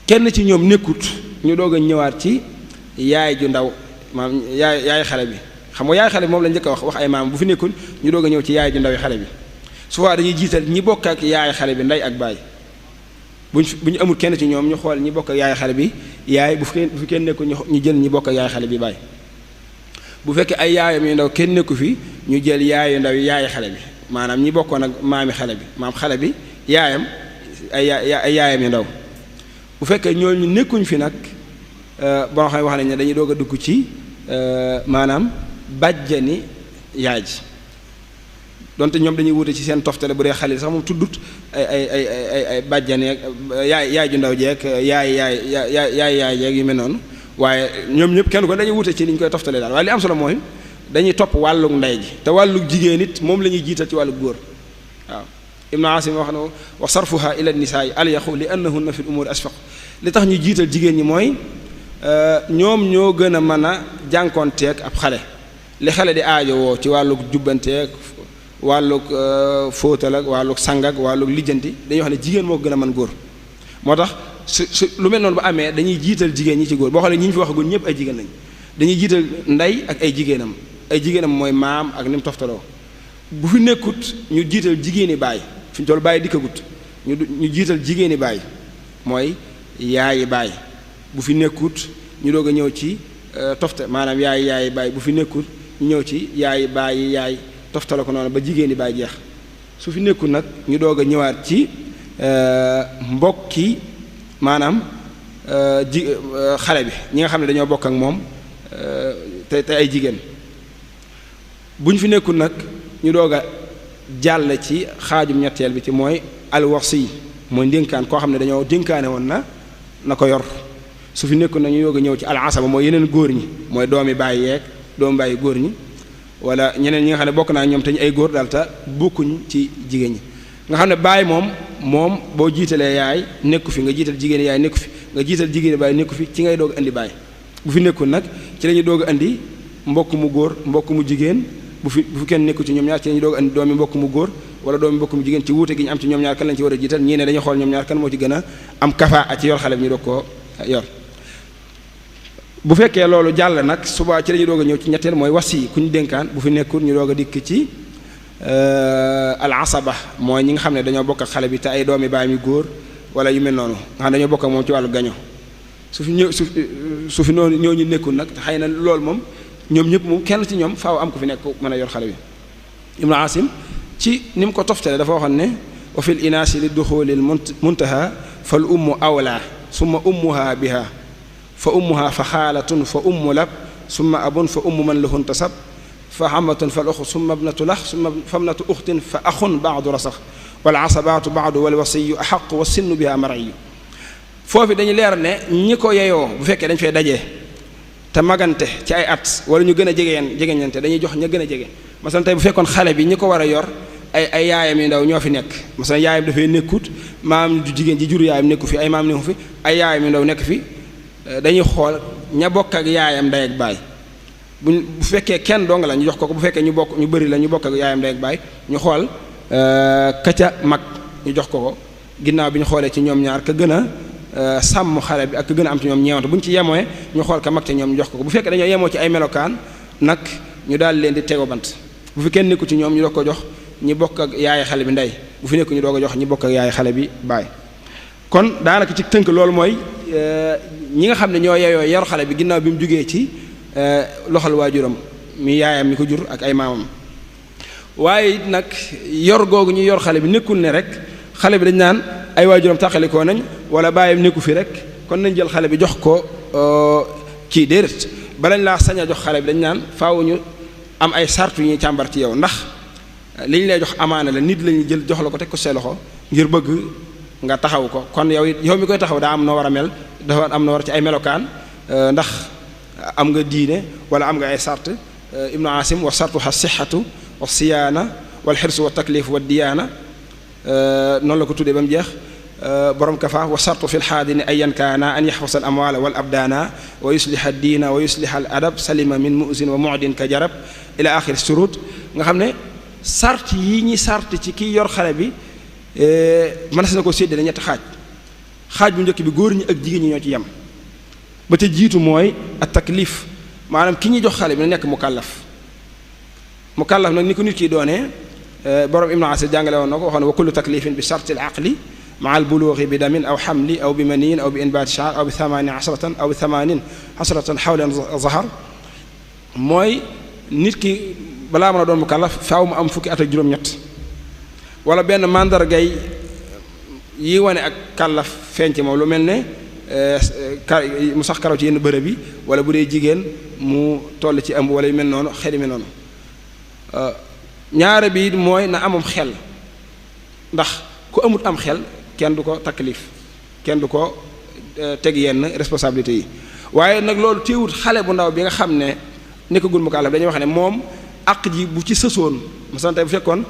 kenn ci ñoom nekkut ñu doog a ñëwaat ci yaay ju ndaw maam yaay xale bi xam nga yaay xale bi moom lañ njëkk a wax ay maam bu fi nekkul ñu doog a ñëw ci yaay ju ndaw yi xale bi souvent dañuy jiital ñi bokk ak yaay xale bi ndey ak baay bu ñu amul kenn ci ñoom ñu xool ñi bokk ak yaay xale bi yaay bu fi kenn nekkul ñu jël ñi bokk ak yaay xale bi baay bu fekkee ay yaayam yu ndaw kenn nekku fi ñu jël yaayu ndaw yi yaayi xale bi maanaam ñi bokkoon ak maami xale bi maam xale bi yaayam ay yaayam yu ndaw bu fekkee ñooñu nekkuñ fi nag boo xam ne wax nañ ne dañuy doog a dugg ci maanaam bàjjani yaay ji donte ñoom dañuy wute ci seen toftale bu dee xale sax moom tuddut ay bàjjani yaay ju ndaw jeeg yaay jeeg yu mel noonu waaye ñoom ñëpp kenn ko dañuy wute ci ni ñu koy toftale daal waaye li am solo mooy dañuy topp wàllug ndey ji te wàllug jigéen it moom la ñuy jiital ci wàllug góor waaw Ibnu Asim wax na wa sarfuha ila nisaa'i alyaqu li annahunna fi l umuri asfaq li tax ñu jiital jigéen ñi mooy ñoom ñoo gën a mën a jànkoonteeg ab xale li xale di aajowoo ci wàllug jubbanteeg wàllug fóotal ak wàllug sang ak wàllug lijjanti dañuy wax ne jigéen moo gën a mën góor moo tax su lu mel noonu bu amee dañuy jiital jigéen ñi ci góor boo xam ne ñi ñu fi waxagul ñëpp ay jigéen lañ dañuy jiital ndey ak ay jigéenam mooy maam ak ni mu toftaloo bu fi nekkut ñu jiital jigéeni baay fi ñu toll baay dikkagut ñu jiital jigéeni baay mooy yaayi baay bu fi nekkut ñu doog a ñëw ci tofte maanaam yaayi baay bu fi nekkut ñu ñëw ci yaayi baay yaay toftale ko noonu ba jigéeni baay jeex su fi nekkut nag ñu doog a ñëwaat ci mbokki maanaam xale bi ñi nga xam ne dañoo bokk ak moom te ay jigéen bu ñu fi nekkul nag ñu doog a jàll ci xaajum ñetteel bi ci mooy alwasi mooy ndénkaan koo xam ne dañoo dénkaane woon na ko yor su fi nekkul nag ñu doog a ñëw ci alasaba mooy yeneen góor ñi mooy doomi bàyyi yeeg doomi bàyyi góor ñi wala ñeneen ñi nga xam ne bokk naa ñoom te ñu ay góor daal te bokkuñ ci jigéen ñi nga xam ne baay moom boo jiitalee yaay nekku fi nga jiital jigéen yaay nekku fi nga jiital jigéen baay nekku fi ci ngay doog andi baay bu fi nekkul nag ci la ñuy doog andi mbokk mu góor mbokk mu jigéen bu fi kenn nekku ci ñoom ñaar ci la ñuy doog andi doomi mbokk mu góor wala doomi mbokk mu jigéen ci wuute gi ñu am ci ñoom ñaar kan lañ ci war a jiital ñii ne dañuy xool ñoom ñaar kan moo ci gën a am kafaa ci yor xale bi ñu doog koo yor bu fekkee loolu jàll nag suba ci la ñuy doog a ñëw ci ñetteel mooy wasi ku ñu dénkaan bu fi nekkul ñu doog a dikk ci al asaba mooy ñi nga xam ne dañoo bokk ak xale bi te ay doomi baay mi góor wala yu mel noonu nga xam ne dañoo bokk ak moom ci wàllu gaño su fi noonu ñooñu nekkul nag te xëy na loolu moom ñoom ñëpp moom kenn ci ñoom faaw am ko fi nekk mën a yor xale bi Ibnu Asim ci ni mu ko toftale dafa waxoon ne wa fil inaasi li duxulil muntaha fal ummu awla summa ummuha biha fa ummuha fa xaalatun fa ummu lab summa abun fa ummu man lahu intasab fa amatun fa uxu summa ibnatu lax summa famnatu uxtin fa axun baadu rasax wal asabaatu baadu wal wasiyu axaqu wa sinnu biha mar'iyu foofu dañu leer ne ñi ko yeyoo bu fekkee dañ fay dajee te magante ci ay at wala ñu gën a jegeñante dañuy jox ña gën a jege masalan tey bu fekkoon xale bi ñi ko war a yor ay yaayam yu ndaw ñoo fi nekk masalan yaayam dafay nekkut maam ju jigéen ji jur yaayam nekku fi ay maam nekku fi ay yaayam yu ndaw nekk fi dañuy xool ña bokk ak yaayam ndey ak baay bu fekkee kenn dong la ñu jox ko bu fekkee ñu bëri la ñu bokk ak yaayam ndey ak baay ñu xool ka ca mag ñu jox ko ginnaaw bi ñu xoolee ci ñoom ñaar ka gën a sàmm xale bi ak ka gën a am ci ñoom ñeewante bu ñu ci yemoe ñu xool ka mag ca ñoom ñu jox ko bu fekkee dañoo yemoo ci ay melokaan nag ñu daal leen di tego bant bu fi kenn nekku ci ñoom ñu doog ko jox ñi bokk ak yaay xale bi ndey bu fi nekku ñu doog a jox ñi bokk ak yaay xale bi baay kon daanaka ci tënk loolu mooy ñi nga xam ne ñoo yeyoo yor xale bi ginnaaw bi mu jógee ci loxol waajuram mi yaayam mi ko jur ak ay maamam waaye it nag yor googu ñu yor xale bi nekkul ne rek xale bi dañ naan ay waajuram tàqalikoo nañ wala bàyyam nekku fi rek kon nañ jël xale bi jox ko kii déedéet balañ laa sañ a jox xale bi dañ naan faaw ñu am ay sartu yu ñuy càmbar ci yow ndax li ñu lay jox amaana la nit lañuy jël jox la ko teg ko see loxo ngir bëgg nga taxaw ko kon yow mi koy taxaw daa am noo war a mel dafa am noo war ci ay melokaan ndax am nga diine wala am nga ay sart Ibnu Asim wa sartuha sixatu wa siyaana wal xirsu wa taklif wa diyaana noonu la ko tuddee ba mu jeex borom kafa wa sartu fi lxaadini ayan kaana an yaxfasa al amwaala wal abdaana wa yusliha diina wa yusliha al adab salima min musin wa mu'din ka jarab ila axiri surut nga xam ne sart yi ñi sart ci kiy yor xale bi mënees na ko séddale ñetti xaaj bu njëkk bi góor ñi ak jigéen ñi ñoo ci yem ba te jiitu mooy at taklif maanaam ki ñuy jox xale bi na nekk mukallaf nag ni ko nit ki doonee borom Ibnu Asir jàngale woon na ko waxoon wa kullu taklifin bi sharti al aqli maa al buluuxi bi damin aw xamli aw bi maniin aw bi inbaati shaar aw bi 18 aw bi 80 xasratan xawlan zahar mooy nit ki balaa mën a doon mu kàllaf faaw mu am fukki at ak juróom-ñett wala benn màndargay yi wane ak kàllaf feeñ ci moom lu mel ne mu sax karaw ci yenn bërëb bi wala bu dee jigéen mu toll ci ëmb wala yu mel noonu xel yu mel noonu ñaare bi mooy na amum xel ndax ku amut am xel kenn du ko taklif kenn du ko teg yenn responsabilités yi waaye nag loolu téewut xale bu ndaw bi nga xam ne nekkagul mu kàllaf dañuy wax ne moom àq ji bu ci sësoon masalan tey bu fekkoon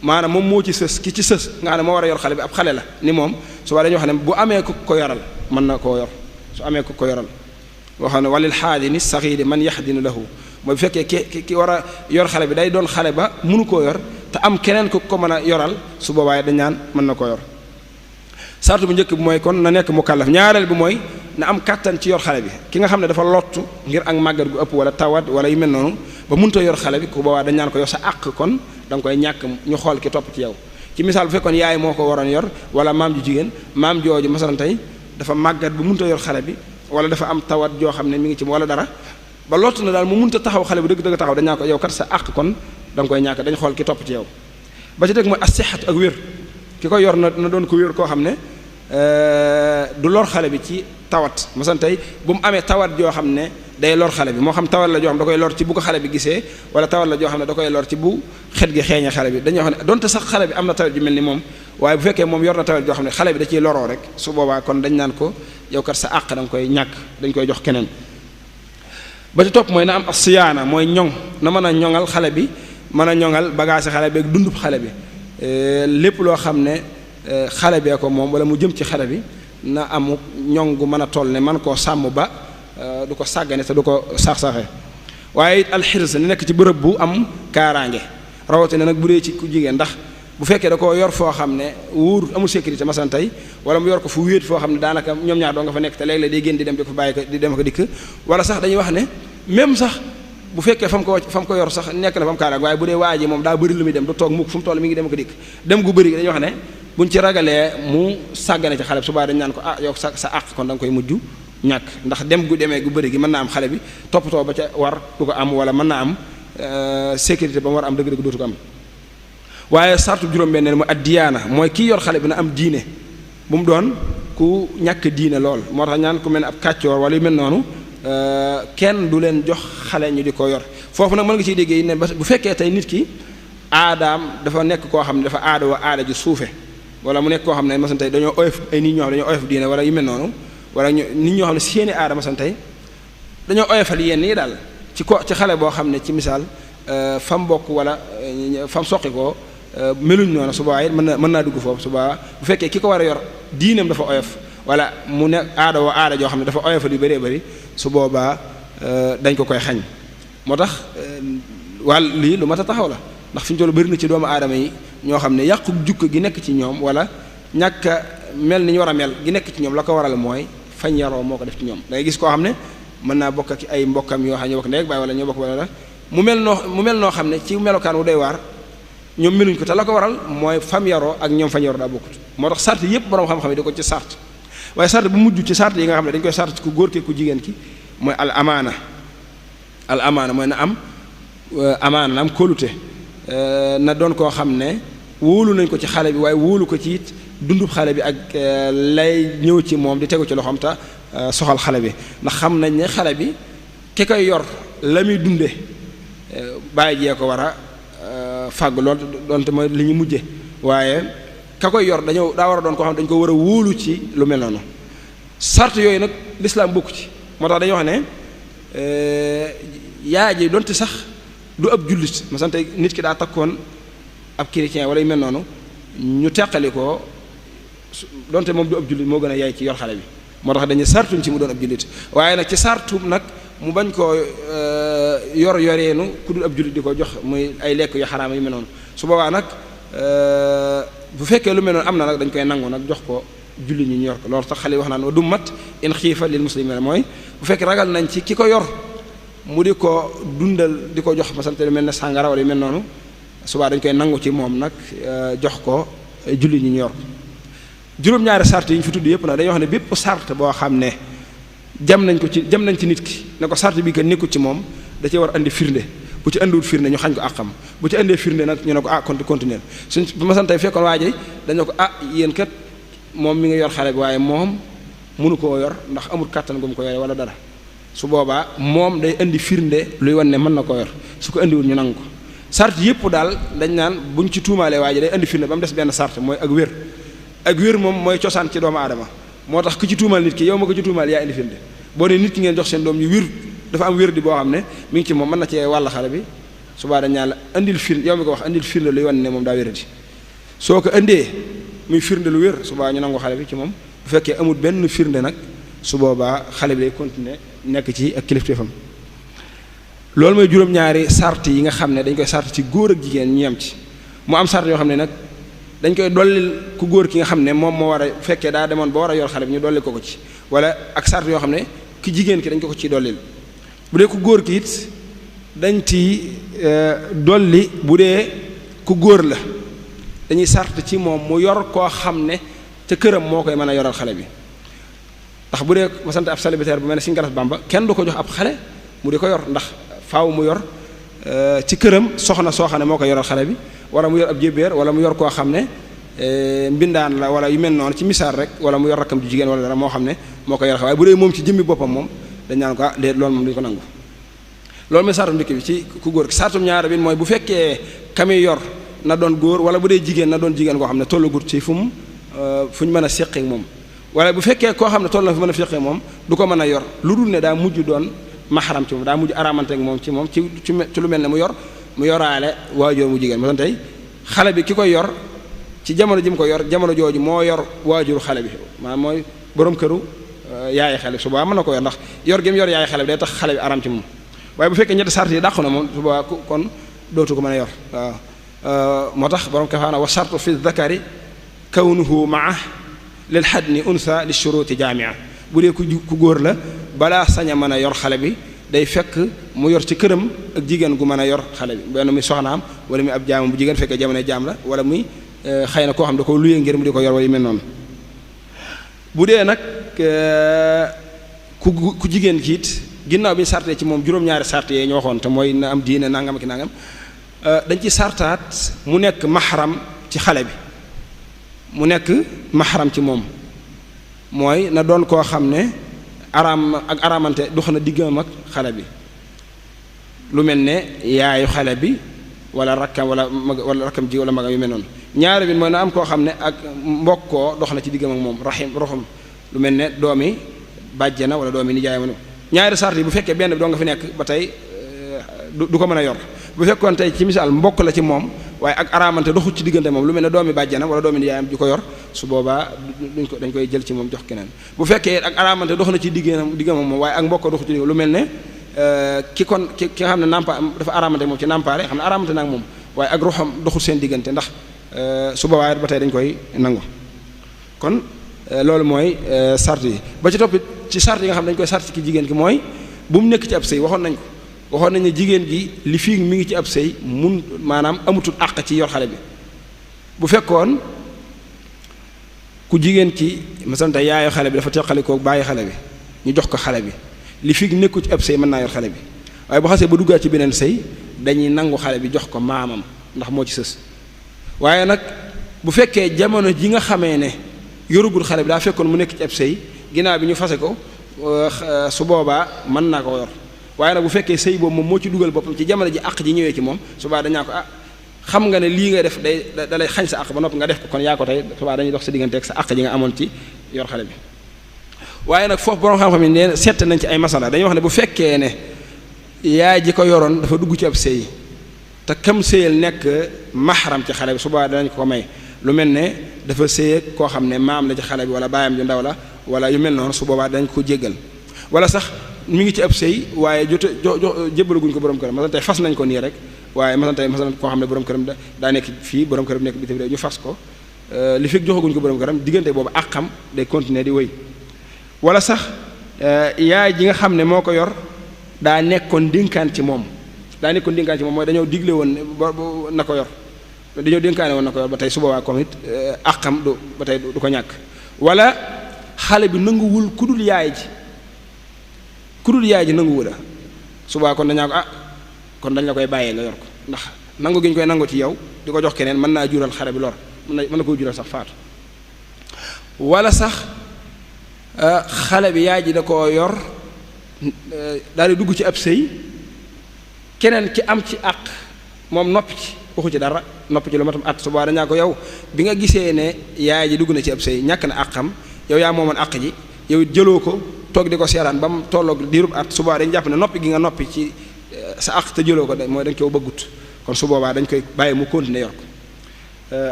maanaam moom moo ci sës ki ci sës nga xam ne moo war a yor xale bi ab xale la ni moom suba dañuy wax ne bu amee ku ko yoral mën na koo yor su amee ku ko yoral waxam ne walil xaadini saxiidi man yaxdinu lahu mooy bu fekkee ki war a yor xale bi day doon xale ba mënu koo yor te am keneen ku ko mën a yoral su boobaa dañ naan mën na koo yor sartu bu njëkk bi mooy kon na nekk mu kàllaf ñaareel bi mooy na am kàttan ci yor xale bi ki nga xam ne dafa lottu ngir ak màggat gu ëpp wala tawat wala yu mel noonu ba mënut a yor xale bi ku boobaa dañ naan ko yor sa àq kon da nga koy ñàkk ñu xool ki topp ci yow ci misaal bu fekkoon yaay moo ko waroon yor wala maam ju jigéen maam jooju masalan tey dafa màggat bu mënut a yor xale bi wala dafa am tawat joo xam ne mi ngi ci wala dara ba lottu na daal mu mënut a taxaw xale bi dëgg taxaw dañ naan ko yow kat sa àq kon da nga koy ñàkk dañ xool ki topp ci yow ba ci dëgg mooy as-sihhat ak wér ki ko yor na doon ko wér koo xam ne du lor xale bi ci tawat masalan tey bu mu amee tawat joo xam ne day lor xale bi moo xam tawat la joo xam da koy lor ci bu ko xale bi gisee wala tawat la joo xam ne da koy lor ci bu xet gi xeeñee xale bi dañuy wax ne donte sax xale bi am na tawat ju mel ni moom waaye bu fekkee moom yor na tawat joo xam ne xale bi da ciy loroo rek su boobaa kon dañ naan ko yow kat sa àq da nga koy ñàkk dañ koy jox keneen ba ci topp mooy na am asiyaana mooy ñoŋ na mën a ñoŋal xale bi mën a ñoŋal bagage xale bi ak dundub xale bi lépp loo xam ne xale bee ko moom wala mu jëm ci xale bi na amu ñoŋ gu mën a toll ne man koo sàmm ba du ko sàggane te du ko sax-saxe waaye it alxirs ni nekk ci bërëb bu am kaaraange rawatina nag bu dee ci ku jigéen ndax bu fekkee da ko yor foo xam ne wóorut amul sécurité masan tey wala mu yor ko fu wéet foo xam ne daanaka ñoom ñaar doo nga fa nekk te léeg-léeg day génn di dem di ko bàyyi ko di dem ko dikk wala sax dañuy wax ne même sax bu fekkee fa mu ko yor sax nekk na fa mu kaaraange waaye bu dee waa ji moom daa bëri lu muy dem du toog mukk fu mu toll mi ngi dem ko dikk dem gu bëri dañuy wax ne buñ ci ragalee mu sàggane ci xale bi subaa dañ naan ko yow sa àq kon da nga koy mujj ñàkk ndax dem gu demee gu bëri gi mën naa am xale bi toppatoo ba ca war du ko am wala mën naa am sécurité ba mu war am dëgg-dëgg dootu ko am waaye sartu juróom-benn mooy addiyaana mooy kii yor xale bi na am diine bu mu doon ku ñàkk diine lool moo tax ñaan ku mel ne ab kàccoor wala yu mel noonu kenn du leen jox xale ñu di ko yor foofu nag mën nga ciy déggee ne bu fekkee tey nit ki aadaam dafa nekk koo xam ne dafa aada wa aada ju suufe wala mu nekk koo xam ne masan tey dañoo oyof ay nit ñoo xam ne dañoo oyof diine wala yu mel noonu wala nit ñoo xam ne seeni aada masan tey dañoo oyofal yenn yi daal ci xale boo xam ne ci misaal fam bokk wala fam soqi ko meluñ noonu subaa it mën naa dugg foofu subaa bu fekkee ki ko war a yor diineem dafa oyof wala mu ne aada wa aada joo xam ne dafa oyofal yu bëree bëri su boobaa dañ ko koy xañ moo tax wàll lii lu mat a taxaw la ndax fi ñu toll bëri na ci doomu aadama yi ñoo xam ne yàqu jukk gi nekk ci ñoom wala ñàkk a mel ni ñu war a mel gi nekk ci ñoom la ko waral mooy fañ yaroo moo ko def ci ñoom da ngay gis koo xam ne mën naa bokk ak ay mbokkam yoo xam ne ñoo bokk ndey ak baay wala ñoo bokk wala mu mel noo xam ne ci melokaan wu doy waar ñoom meluñ ko te la ko waral mooy fam yaroo ak ñoom fañ yaroo daa bokkut moo tax sart yépp borom xam-xam yi da ko ci sart waaye sart bu mujj ci sart yi nga xam ne dañ koy sart ci ku góor ki ku jigéen ki mooy al amaana mooy na am amaana na am kóolute na doon koo xam ne wóolu nañ ko ci xale bi waaye wóolu ko ci it dundub xale bi ak lay ñëw ci moom di tegu ci loxoom te soxal xale bi ndax xam nañ ne xale bi ki koy yor la muy dunde bàyyi jee ko war a fàgg lool doonte mooy li ñu mujje waaye ka koy yor daa war a doon koo xam ne dañu ko war a wóolu ci lu mel noonu sart yooyu nag lislaam bokku ci moo tax dañuy wax ne yaay ji donte sax du ab jullit ma sant nit ki daa takkoon ab chrétien wala yu mel noonu ñu teqali ko donte moom du ab jullit moo gën a yaay ci yor xale bi moo tax dañuy sartuñ ci mu doon ab jullit waaye nag ci sartu nag mu bañ koo yoreenu ku dul ab jullit di ko jox muy ay lekk yu xaraama yu mel noonu su boobaa nag bu fekkee lu mel noonu am na nag dañ koy nangu nag jox ko jullit ñi ñu yor ko loolu tax xale yi wax naan wa dummat in xiifa lil muslimin mooy bu fekkee ragal nañ ci ki ko yor mu di ko dundal di ko jox masante lu mel ne sàngara wala yu mel noonu subaa dañ koy nangu ci moom nag jox ko jullit ñi ñu yor ko juróom-ñaari sart yi ñu fi tudd yëpp nag dañuy wax ne bépp sart boo xam ne jam nañ ci nit ki ne ko sart bi que nekkul ci moom da cee war andi firnde bu ci andiwul firnde ñu xañ ko àqam bu ci andee firnde nag ñu ne ko kon continuer suñ bu ma sant tey fekkoon waa ji dañoo ko yéen kat moom mi ngi yor xale bi waaye moom mënu koo yor ndax amul kàttan gu mu ko yore wala dara su boobaa moom day indi firnde luy wan ne mën na koo yor su ko indiwul ñu nangu ko sart yëpp daal dañ naan buñ ci tuumaalee waa ji day indi firnde ba mu des benn sart mooy ak wér moom mooy cosaan ci doomu aadama moo tax ku ci tuumaal nit ki yow ma ko ci tuumaal yaa indi firnde boo ne nit ki ngeen jox seen doom yu wér dafa am wér di boo xam ne mi ngi ci moom mën na cee wàll xale bi subaa dañ ñaan la indil firnde yow mi ko wax indil firnde luy wan ne moom daa wéradi soo ko indee muy firnde lu wér subaa ñu nangu xale bi ci moom bu fekkee amul benn firnde nag su boobaa xale bi day continuer nekk ci ak kilifteefam loolu mooy juróom-ñaari sart yi nga xam ne dañ koy sart ci góor ak jigéen ñu yem ci mu am sart yoo xam ne nag dañ koy dollil ku góor ki nga xam ne moom moo war a fekkee daa demoon ba war a yor xale bi ñu dolli ko ci wala ak sart yoo xam ne ki jigéen ki dañ ko ciy dollil bu dee ku góor ki it dañ ci dolli bu dee ku góor la dañuy sart ci moom mu yor koo xam ne ca këram moo koy mën a yoral xale bi ndax bu dee ma sant ab célibataire bu mel ne Sëriñ Galas Bamba kenn du ko jox ab xale mu di ko yor ndax faaw mu yor ci këram soxna soo xam ne moo koy yoral xale bi wala mu yor ab jébbeer wala mu yor koo xam ne mbindaan la wala yu mel noonu ci misaal rek wala mu yor rakkam ju jigéen wala dara moo xam ne moo koy yoral xale waaye bu dee moom ci jëmmi boppam moom dañ naan ko léegi loolu moom duñu ko nangu loolu mooy sartum ndikk bi ci ku góor ki sartum ñaara bi mooy bu fekkee kami yor na doon góor wala bu dee jigéen na doon jigéen koo xam ne tollagut ci fu ñu mën a séqee moom wala bu fekkee koo xam ne toll na fu mën a séqee moom du ko mën a yor lu dul ne daa mujj doon maxaram ci moom daa mujj aramante ak moom ci lu mel ne mu yoraale waajur mu jigéen ma doon tey xale bi ki koy yor ci jamono ji mu ko yor jamono jooju moo yor waajuru xale bi maanaam mooy borom këru yaayi xale bi su boobaa mën na ko yor ndax yor gi mu yor yaayi xale bi day tax xale bi aram ci moom waaye bu fekkee ñetti sart yi dàqu na moom su boobaa kon dootu ko mën a yor waaw moo tax borom kafaana wa shartu fi dhakari kawnuhu maa lil xadni unsa li shuruti jaamia bu dee ku góor la balaa sañ a mën a yor xale bi day fekk mu yor ci këram ak jigéen gu mën a yor xale bi benn muy soxnaam wala muy ab jaamam bu jigéen fekkee jamono jaam la wala muy xëy na koo xam da ko luyee ngir mu di ko yor wala yu mel noonu bu dee nag ku jigéen kiit ginnaaw bi ñu sartee ci moom juróom-ñaari sart yee ñu waxoon te mooy na am diine nangam ak nangam dañ ci sartaat mu nekk maxaram ci xale bi mu nekk maxaram ci moom mooy na doon koo xam ne aramante dox na diggam ak xale bi lu mel ne yaayu xale bi wala rakkam wala rakkam ji wala magam yu mel noonu ñaari bi mooy na am koo xam ne ak mbokkoo dox na ci diggam ak moom roxum lu mel ne doomi bàjjana wala doomi nijaay ma ñaari sart yi bu fekkee benn bi doo nga fi nekk ba tey du ko mën a yor bu fekkoon tey ci misaal mbokk la ci moom waaye ak aramante doxul ci diggante moom lu mel ne doomi bàjjana wala doomi nijaayam ju ko yor su boobaa dañ koy jël ci moom jox keneen bu fekkee ak aramante dox na ci diggam moom waaye ak mbokk doxul ci diggam lu mel ne ki nga xam ne nampa dafa aramante moom ci nampaare xam ne aramante nag moom waaye ak ruxam doxul seen diggante ndax su boobaa ba tey dañ koy nangu kon loolu mooy sart yi ba ci toppit ci sart yi nga xam ne dañ koy sart ci ki jigéen ki mooy bu mu nekk ci ab sëy waxoon nañ ne jigéen gi li fii mi ngi ci ab sëy maanaam amutul àq ci yor xale bi bu fekkoon ku jigéen ki masante yaayu xale bi dafa teqalikoo bàyyi xale bi ñu jox ko xale bi li fii nekku ci ab sëy mën naa yor xale bi waaye bu xasee ba duggaat ci beneen sëy dañuy nangu xale bi jox ko maamam ndax moo ci sës waaye nag bu fekkee jamono ji nga xamee ne yorugul xale bi daa fekkoon mu nekk ci ab sëy ginnaaw bi ñu fase ko su boobaa mën naa ko yor waaye nag bu fekkee sëy boobu moom moo ci dugal boppam ci jamono ji àq ji ñëwee ci moom subaa dañaa ko xam nga ne lii nga def da lay xañ sa àq ba noppi nga def ko kon yaa ko tey subaa dañuy dox sa diggante ak sa àq ji nga amoon ci yor xale bi waaye nag foofu borom xam-xam yi nee seet nañ ci ay masala dañuy wax ne bu fekkee ne yaay ji ko yoroon dafa dugg ci ab sëy te kam sëyal nekk maxaram ci xale bi subaa danañ ko may lu mel ne dafa sëy ak koo xam ne maam la ci xale bi wala baayam ju ndaw la wala yu mel noonu su boobaa dañ ko jéggal wala sax mi ngi ci ab sëy waaye jébbalaguñ ko borom këram masalan tey fas nañ ko nii rek waaye masalan koo xam ne borom këram daa nekk fii borom këram nekk bitim réew ñu fas ko li fekk joxaguñ ko borom këram diggante boobu ak xam day continuer di wéy wala sax yaay ji nga xam ne moo ko yor daa nekkoon dénkaan ci moom mooy dañoo digle woon na ko yor dañoo dénkaane woon na ko yor ba tey su boobaa comme it ak xam ba tey du ko ñàkk wala xale bi nanguwul ku dul yaay ji nanguwu la subaa kon dañaa ko kon dañ la koy bàyyee nga yor ko ndax nangu gi ñu koy nangu ci yow di ko jox keneen mën naa jural xale bi lor mën na koo jural sax faatu wala sax xale bi yaay ji da koo yor daal di dugg ci ab sëy keneen ki am ci àq moom noppi ci waxu ci dara noppi ci lu matam at subaa dañaa ko yow bi nga gisee ne yaay ji dugg na ci ab sëy ñàkk na àqam yow yaa moomoon àq ji yow it jëloo ko toog di ko seeraan ba mu tolloog diirub at subaa dañ jàpp ne noppi gi nga noppi ci sa àq te jëloo ko mooy dañ koo bëggut kon su boobaa dañ koy bàyyi mu continuer yor ko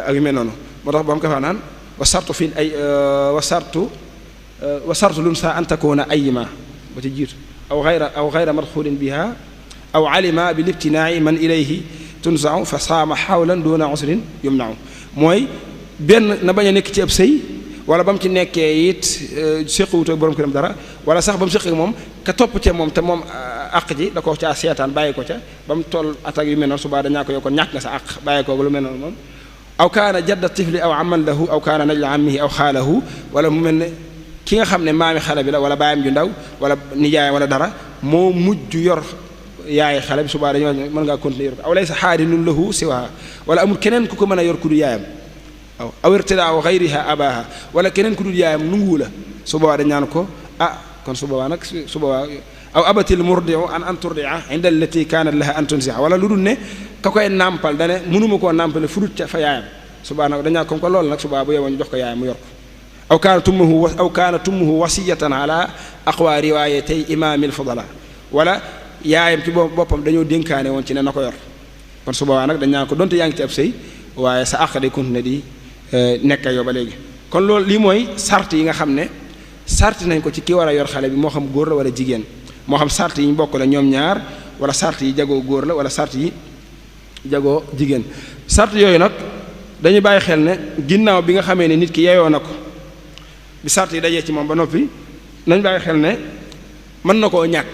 ak yu mel noonu moo tax ba mu ko fa naan wa sartu fi ay wa sartu lun sa an takuna ayima ba ci jiitu aw gayra madxulin biha aw alima bi libtinaai man ilayhi tunzau fa saama xawlan duna usrin yumnau mooy benn na bañ a nekk ci ab sëy wala ba mu ci nekkee it séquwut ak borom këram dara wala sax ba mu séq ak moom ka topp ca moom te moom àq ji da ko caa seetaan bàyyi ko ca ba mu toll attaque yu mel noonu subaa dañaa ko yow kon ñàkk nga sa àq bàyyi ko lu mel noonu moom aw kaana jadda tifli aw aman lahu aw kaana najla ammihi aw xaalahu wala mu mel ne ki nga xam ne maami xale bi la wala baayam ju ndaw wala nijaayam wala dara moo mujj yor yaay xale bi subaa dañoo mën ngaa continuer yor ko aw laysa xaarinun lahu siwaha wala amul keneen ku ko mën a yor ku du yaayam aw irtidaa gayriha abaha wala keneen ku dul yaayam nunguwu la su boobaa dañ naan ko kon su boobaa nag su boobaa aw abatil murdiu an turdia inda allati kaanat laha an tunsiha wala lu dul ne ka koy nàmpal dane mënuma koo nàmpale fudut ca fa yaayam subaa nag dañ naan comme que loolu nag subaa bu yeboo ñu jox ko yaayam mu yor ko aw kaana tummuhu wasiyatan ala aqwa riwayatay imaamil fudala wala yaayam ci boppam dañoo dénkaane woon ci ne na ko yor kon su boobaa nag dañ naan ko donte yaa ngi ci ab sëy waaye sa àq day continuer di nekk yow ba léegi kon loolu lii mooy sart yi nga xam ne sart nañ ko ci ki war a yor xale bi moo xam góor la wala jigéen moo xam sart yi ñu bokk la ñoom ñaar wala sart yi jagoo góor la wala sart yi jagoo jigéen sart yooyu nag dañuy bàyyi xel ne ginnaaw bi nga xamee ne nit ki yeyoo na ko bi sart yi dajee ci moom ba noppi nañ bàyyi xel ne mën na koo ñàkk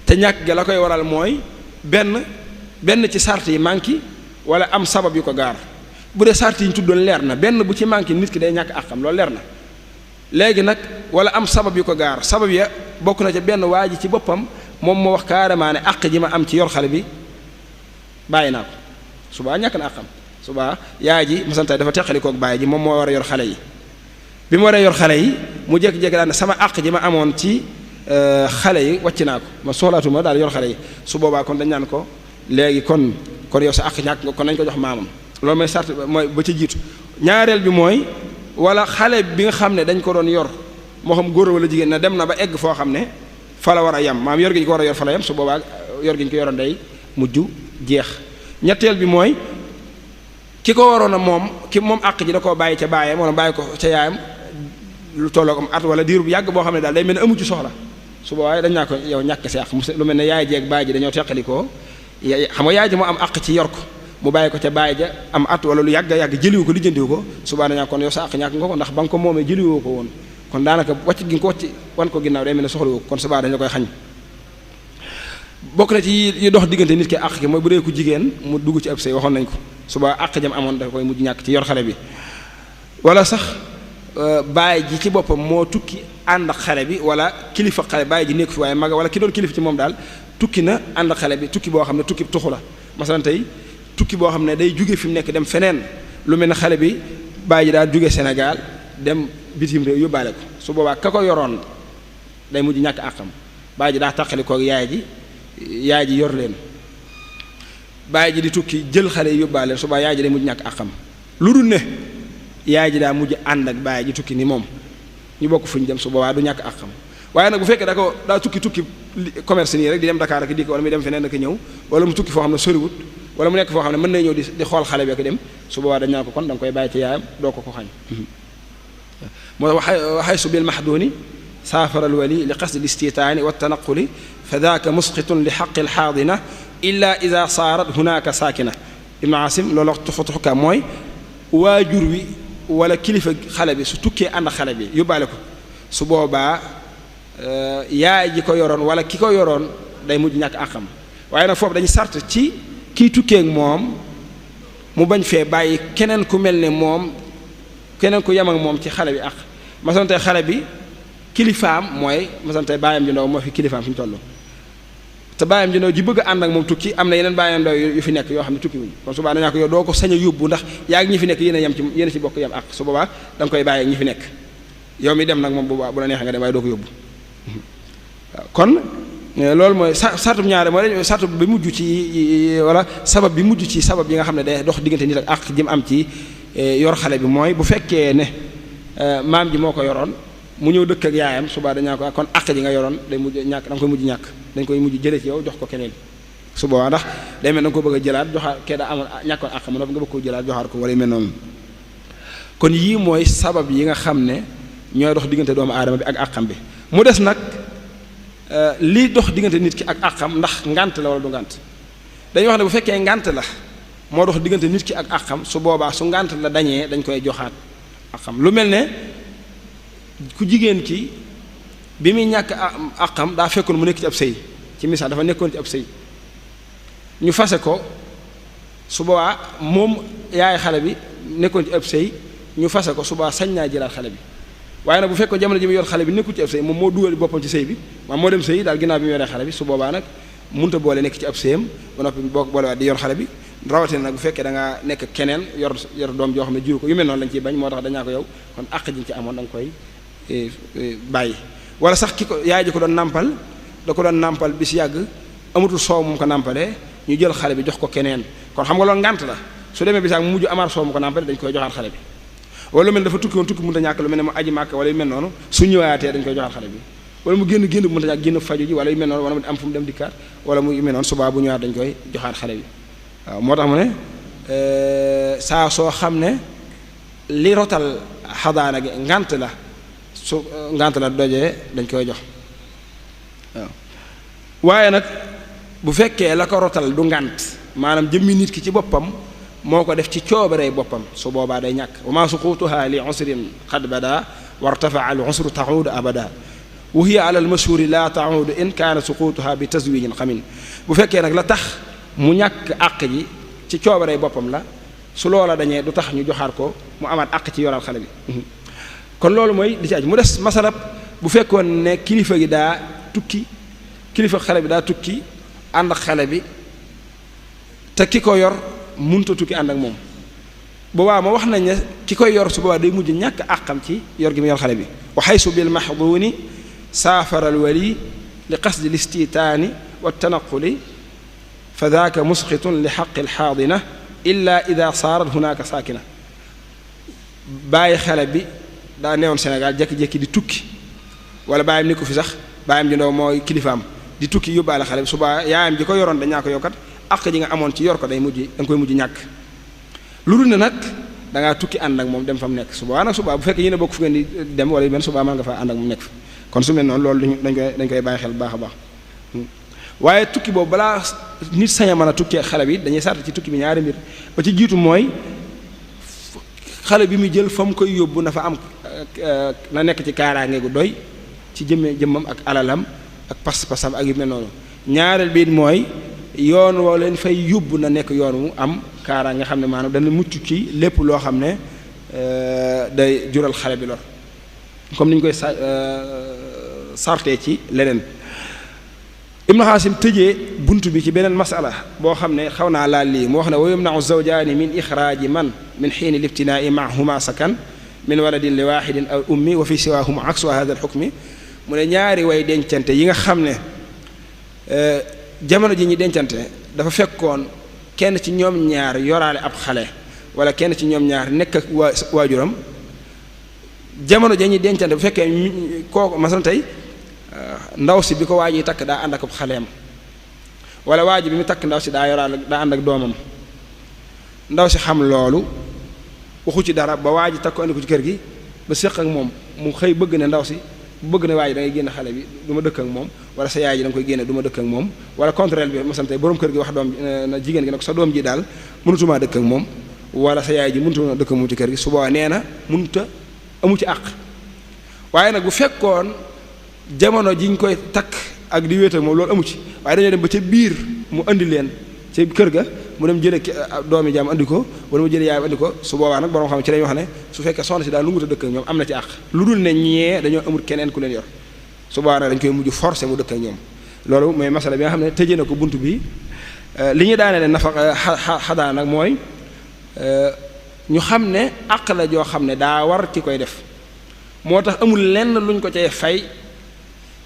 te ñàkk ga la koy waral mooy benn ci sart yi manqué wala am sabab yu ko gaar bu dee sart yi ñu tuddoon leer na benn bu ci manqué nit ki day ñàkk àqam loolu leer na léegi nag wala am sabab yu ko gaar sabab ya bokk na ca benn waa ji ci boppam moom moo wax carrément ne àq ji ma am ci yor xale bi bàyyi naa ko subaa ñàkk na àqam subaa yaay ji masantay dafa teqalikook bàyyi ji moom moo war a yor xale yi bi mu waree yor xale yi mu jékki-jékki daal ne sama àq ji ma amoon ci xale yi wàcc naa ko ma soxlaatuma daal yor xale yi su boobaa kon dañ naan ko léegi kon yow sa àq ñàkk nga kon nañ ko jox maamam loolu mooy sart mooy ba ci jiitu ñaareel bi mooy wala xale bi nga xam ne dañ ko doon yor moo xam góor wala jigéen na dem na ba egg foo xam ne fa la war a yem maam yor gi ñu ko war a yor fa la yem su boobaa yor gi ñu ko yoroon day mujj jeex ñetteel bi mooy ki ko waroon a moom àq ji da koo bàyyi ca baayam wala bàyyi ko ca yaayam lu tolloog am at wala diir bu yàgg boo xam ne daal day mel ne amu ci soxla su boobaa dañ naa ko yow ñàkk si àq lu mel ne yaay jeeg baay ji dañoo teqalikoo xam nga yaay ji moo am àq ci yor ko mu bàyyi ko ca bàyyi ja am at wala lu yàgg jëliwu ko lijjantiwu ko subaa dañaa kon yow sa àq ñàkk nga ko ndax ba nga ko moomee jëliwoo ko woon kon daanaka wàcc gi nga ko wàcc wan ko ginnaaw day mel ne soxlawoo ko kon subaa dañ la koy xañ bokk na ci yi dox diggante nit ki àq ki mooy bu dee ku jigéen mu dugg ci ab sëy waxoon nañ ko subaa àq jam amoon dafa koy mujj ñàkk ci yor xale bi wala sax bàyyi ji ci boppam moo tukki ànd ak xale bi wala kilifa xale bàyyi ji nekku fi waaye maga wala ki doon kilifa ci moom daal tukki na ànd ak xale bi tukki boo xam ne tukki tuxu la masalan tey tukki boo xam ne day jóge fi mu nekk dem feneen lu mel ne xale bi bàyyi ji daal jóge Sénégal dem bitim réew yóbbaale ko su boobaa ka ko yoroon day mujj ñàkk àqam bàyyi ji daa tàqali koog yaay ji yor leen bàyyi ji di tukki jël xale yi yóbbaale leen su boobaa yaay ji day mujj ñàkk àqam lu dul ne yaay ji daa mujj ànd ak bàyyi ji tukki ni moom ñu bokk fu ñu dem su boobaa du ñàkk àqam waaye nag bu fekkee daa tukki commerce nii rek di dem Dakar ak di ko wala muy dem feneen ak ñëw wala mu tukki foo xam ne soriwut wala mu nekk foo xam ne mën na ñëw di xool xale bi ak dem su boobaa dañ naan ko kon da nga koy bàyyi ci yaayam doo ko xañ moo waxay su bil mahduni saafara alwali li qasdi listitaani wa tanaquli fa daaka musqitun li xaqi alxaadina illa ida saarat hunaka saakina ibnu asim loolu wax tuxuka mooy waajur wi wala kilifa xale bi su tukkee ànd xale bi yóbbaale ko su boobaa yaay ji ko yoroon wala ki ko yoroon day mujj ñàkk àqam waaye nag foofu dañu sart ci kiy tukkee ak moom mu bañ fee bàyyi keneen ku mel ne moom keneen ku yem ak moom ci xale bi àq masalan tey xale bi kilifaam mooy masalan tey baayam ju ndaw moo fi kilifaam fi ñu toll te bàyyam ji ndaw ji bëgg a ànd ak moom tukki am na yeneen bàyyam ndaw yu fi nekk yoo xam ne tukki wuñ kon su boobaa dañaa ko yow doo ko sañ a yóbbu ndax yaa ngi ñi fi nekk yéen a yem ci yéen a ci bokk yem ak su boobaa da nga koy bàyyi ñi fi nekk yow mi dem nag moom bu la neexee nga dem waaye doo ko yóbbu waaw kon loolu mooy sartub ñaare mooy sartub bi mujj ci wala sabab bi mujj ci sabab yi nga xam ne day dox diggante nit ak jëm am ci yor xale bi mooy bu fekkee ne maam ji moo ko yoroon mu ñëw dëkk ak yaayam suba dañaa ko kon àq ji nga yoroon day mujj ñàkk da nga koy mujj ñàkk dañ koy mujj jëlee ci yow jox ko keneen su boobaa ndax day mel da nga ko bëgg a jëlaat joxaat kee daa amoon ñàkkoon àq ma nga bëgg koo jëlaat joxaat ko wala yu mel noonu kon yii mooy sabab yi nga xam ne ñooy dox diggante doomu aadama bi ak àqam bi mu des nag lii dox diggante nit ki ak àqam ndax ngànt la wala du ngànt dañuy wax ne bu fekkee ngànt la moo dox diggante nit ki ak àqam su boobaa su ngànt la dañee dañ koy joxaat àqam lu mel ne ku jigéen ki bi muy ñàkk àqam daa fekkoon mu nekk ci ab sëy ci misaal dafa nekkoon ci ab sëy ñu fase ko su boobaa moom yaay xale bi nekkoon ci ab sëy ñu fase ko su boobaa sañ naa jëlaat xale bi waaye nag bu fekkoon jamono ji mu yor xale bi nekkul ci ab sëy moom moo dugal boppam ci sëy bi maanaam moo dem sëy daal ginnaaw bi mu yoree xale bi su boobaa nag munta boole nekk ci ab sëyam ba noppi boo boolewaat di yor xale bi rawatina nag bu fekkee da ngaa nekk keneen yor doom joo xam ne juru ko yu mel noonu lañ ciy bañ moo tax dañaa ko yow kon àq ji ci amoon da nga koy bàyyi wala sax ki ko yaay ji ko doon nàmpal da ko doon nàmpal bis yàgg amatul soow mu ko nàmpalee ñu jël xale bi jox ko keneen kon xam nga loolu ngànt la su demee bis yàgg mu mujj amaat soow mu ko nàmpalee dañ koy joxaat xale bi wala lu mel dafa tukki woon tukki mënta ñàkk lu mel ne mu aji màkk wala yu mel noonu su ñëwaatee dañ koy joxaat xale bi wala mu génn bu mënta ñàkk génn faju ji wala yu mel noonu wala mu am fu mu dem dikkaat wala mu yu mel noonu subaa bu ñëwaat dañ koy joxaat xale bi waaw moo tax mu ne saa soo xam ne li rotal xadaana gi ngànt la su ngànt la dojee dañ koy jox waaw waaye nag bu fekkee la ko rotal du ngànt maanaam jëmmi nit ki ci boppam moo ko def ci coobaree boppam su boobaa day ñàkk wa ma suqutuha li usrin qad bada wartafaa al usru taxuudu abada wa hiya ala al mashhuri la taxuudu in kaana suqutuha bi taswijin xamin bu fekkee nag la tax mu ñàkk àq ji ci coobaree boppam la su loola dañee du tax ñu joxaat ko mu amaat àq ci yoral xale bi kon loolu mooy di ci aj mu des masalab bu fekkoon ne kilifa gi daa tukki kilifa xale bi daa tukki ànd ak xale bi te ki ko yor munta tukki ànd ak moom boobaa ma wax nañ ne ki koy yor su boobaa day mujj ñàkk àqam ci yor gi mu yor xale bi wa xaysu bil maxduuni saafara al wali li qasdi listitaani wa tanaquli fa daaka musqitun li xaqi alxaadina illa ida saarat hunaaka saakina bàyyi xale bi daa newoon Sénégal jékki-jékki di tukki wala bàyyam ni ko fi sax bàyyam ji ndaw mooy kilifaam di tukki yóbbaale xale bi subaa yaayam ji ko yoroon dañaa ko yokkat àq ji nga amoon ci yor ko day mujj da nga koy mujj ñàkk lu dul ne nag da ngaa tukki ànd ak moom dem fa mu nekk subaa nag subaa bu fekkee yéen a bokk fu ngeen di dem wala yu mel subaa mën nga fa ànd ak moom nekk fa kon su mel noonu loolu dañ koy bàyyi xel bu baax a baax waaye tukki boobu balaa nit sañ a mën a tukkee xale bi dañuy sart ci tukki bi ñaari mbir ba ci jiitu mooy xale bi muy jël fa mu koy yóbbu na fa am na nekk ci kaaraange gu doy ci jëmmam ak alalam ak pas-pasam ak yu mel noonu ñaareel bi mooy yoon woo leen fay yóbbu na nekk yoon wu am kaaraange nga xam ne maanaam dana mucc ci lépp loo xam ne day jural xale bi lor comme ni ñu koy sartee ci leneen Ibnu Xaasim tëjee bunt bi ci beneen masala boo xam ne xaw naa laal lii mu wax ne wa yumnau zawjaani min ixraaji man min xiini libtinaai mahuma sakan min waladin li waaxidin aw ummi wa fi siwaahum aksu hada alxukmi mu ne ñaari way dencante yi nga xam ne jamono ji ñi dencante dafa fekkoon kenn ci ñoom ñaar yoraale ab xale wala kenn ci ñoom ñaar nekk ak waajuram jamono ji ñi dencante bu fekkee kooku masalan tey ndaw si bi ko waaj yi takk daa ànd ak xaleem wala waaj bi mu takk ndaw si daa yoraale daa ànd ak doomam ndaw si xam loolu waxu ci dara ba waaj takk ko andi ko ci kër gi ba séq ak moom mu xëy bëgg ne ndaw si bëgg na waaj da ngay génn xale bi du ma dëkk ak moom wala sa yaay ji da nga koy génne du ma dëkk ak moom wala contraire bi masalan tey borom kër gi wax doom na jigéen gi ne ko sa doom ji daal mënutumaa dëkk ak moom wala sa yaay ji mënutumaa dëkk ak moom ci kër gi su boobaa nee na mënuta amu ci àq waaye nag bu fekkoon jamono jiñ koy takk ak di wéet ak moom loolu amu ci waaye dañoo dem ba ca biir mu andi leen ca kër ga mu dem jële doomi jaam andi ko wala mu jële yaay andi ko su boobaa nag borom xam ci lañuy wax ne su fekkee soxna si daal lu nguta dëkk ak ñoom am na ci àq lu dul ne ñee dañoo amul keneen ku leen yor su boobaa nag dañ koy mujj forcé mu dëkk ak ñoom loolu mooy masala bi nga xam ne tëjee na ko bunt bi li ñu daanee nafa xadaana nag mooy ñu xam ne àq la joo xam ne daa war ci koy def moo tax amul lenn luñ ko cay fay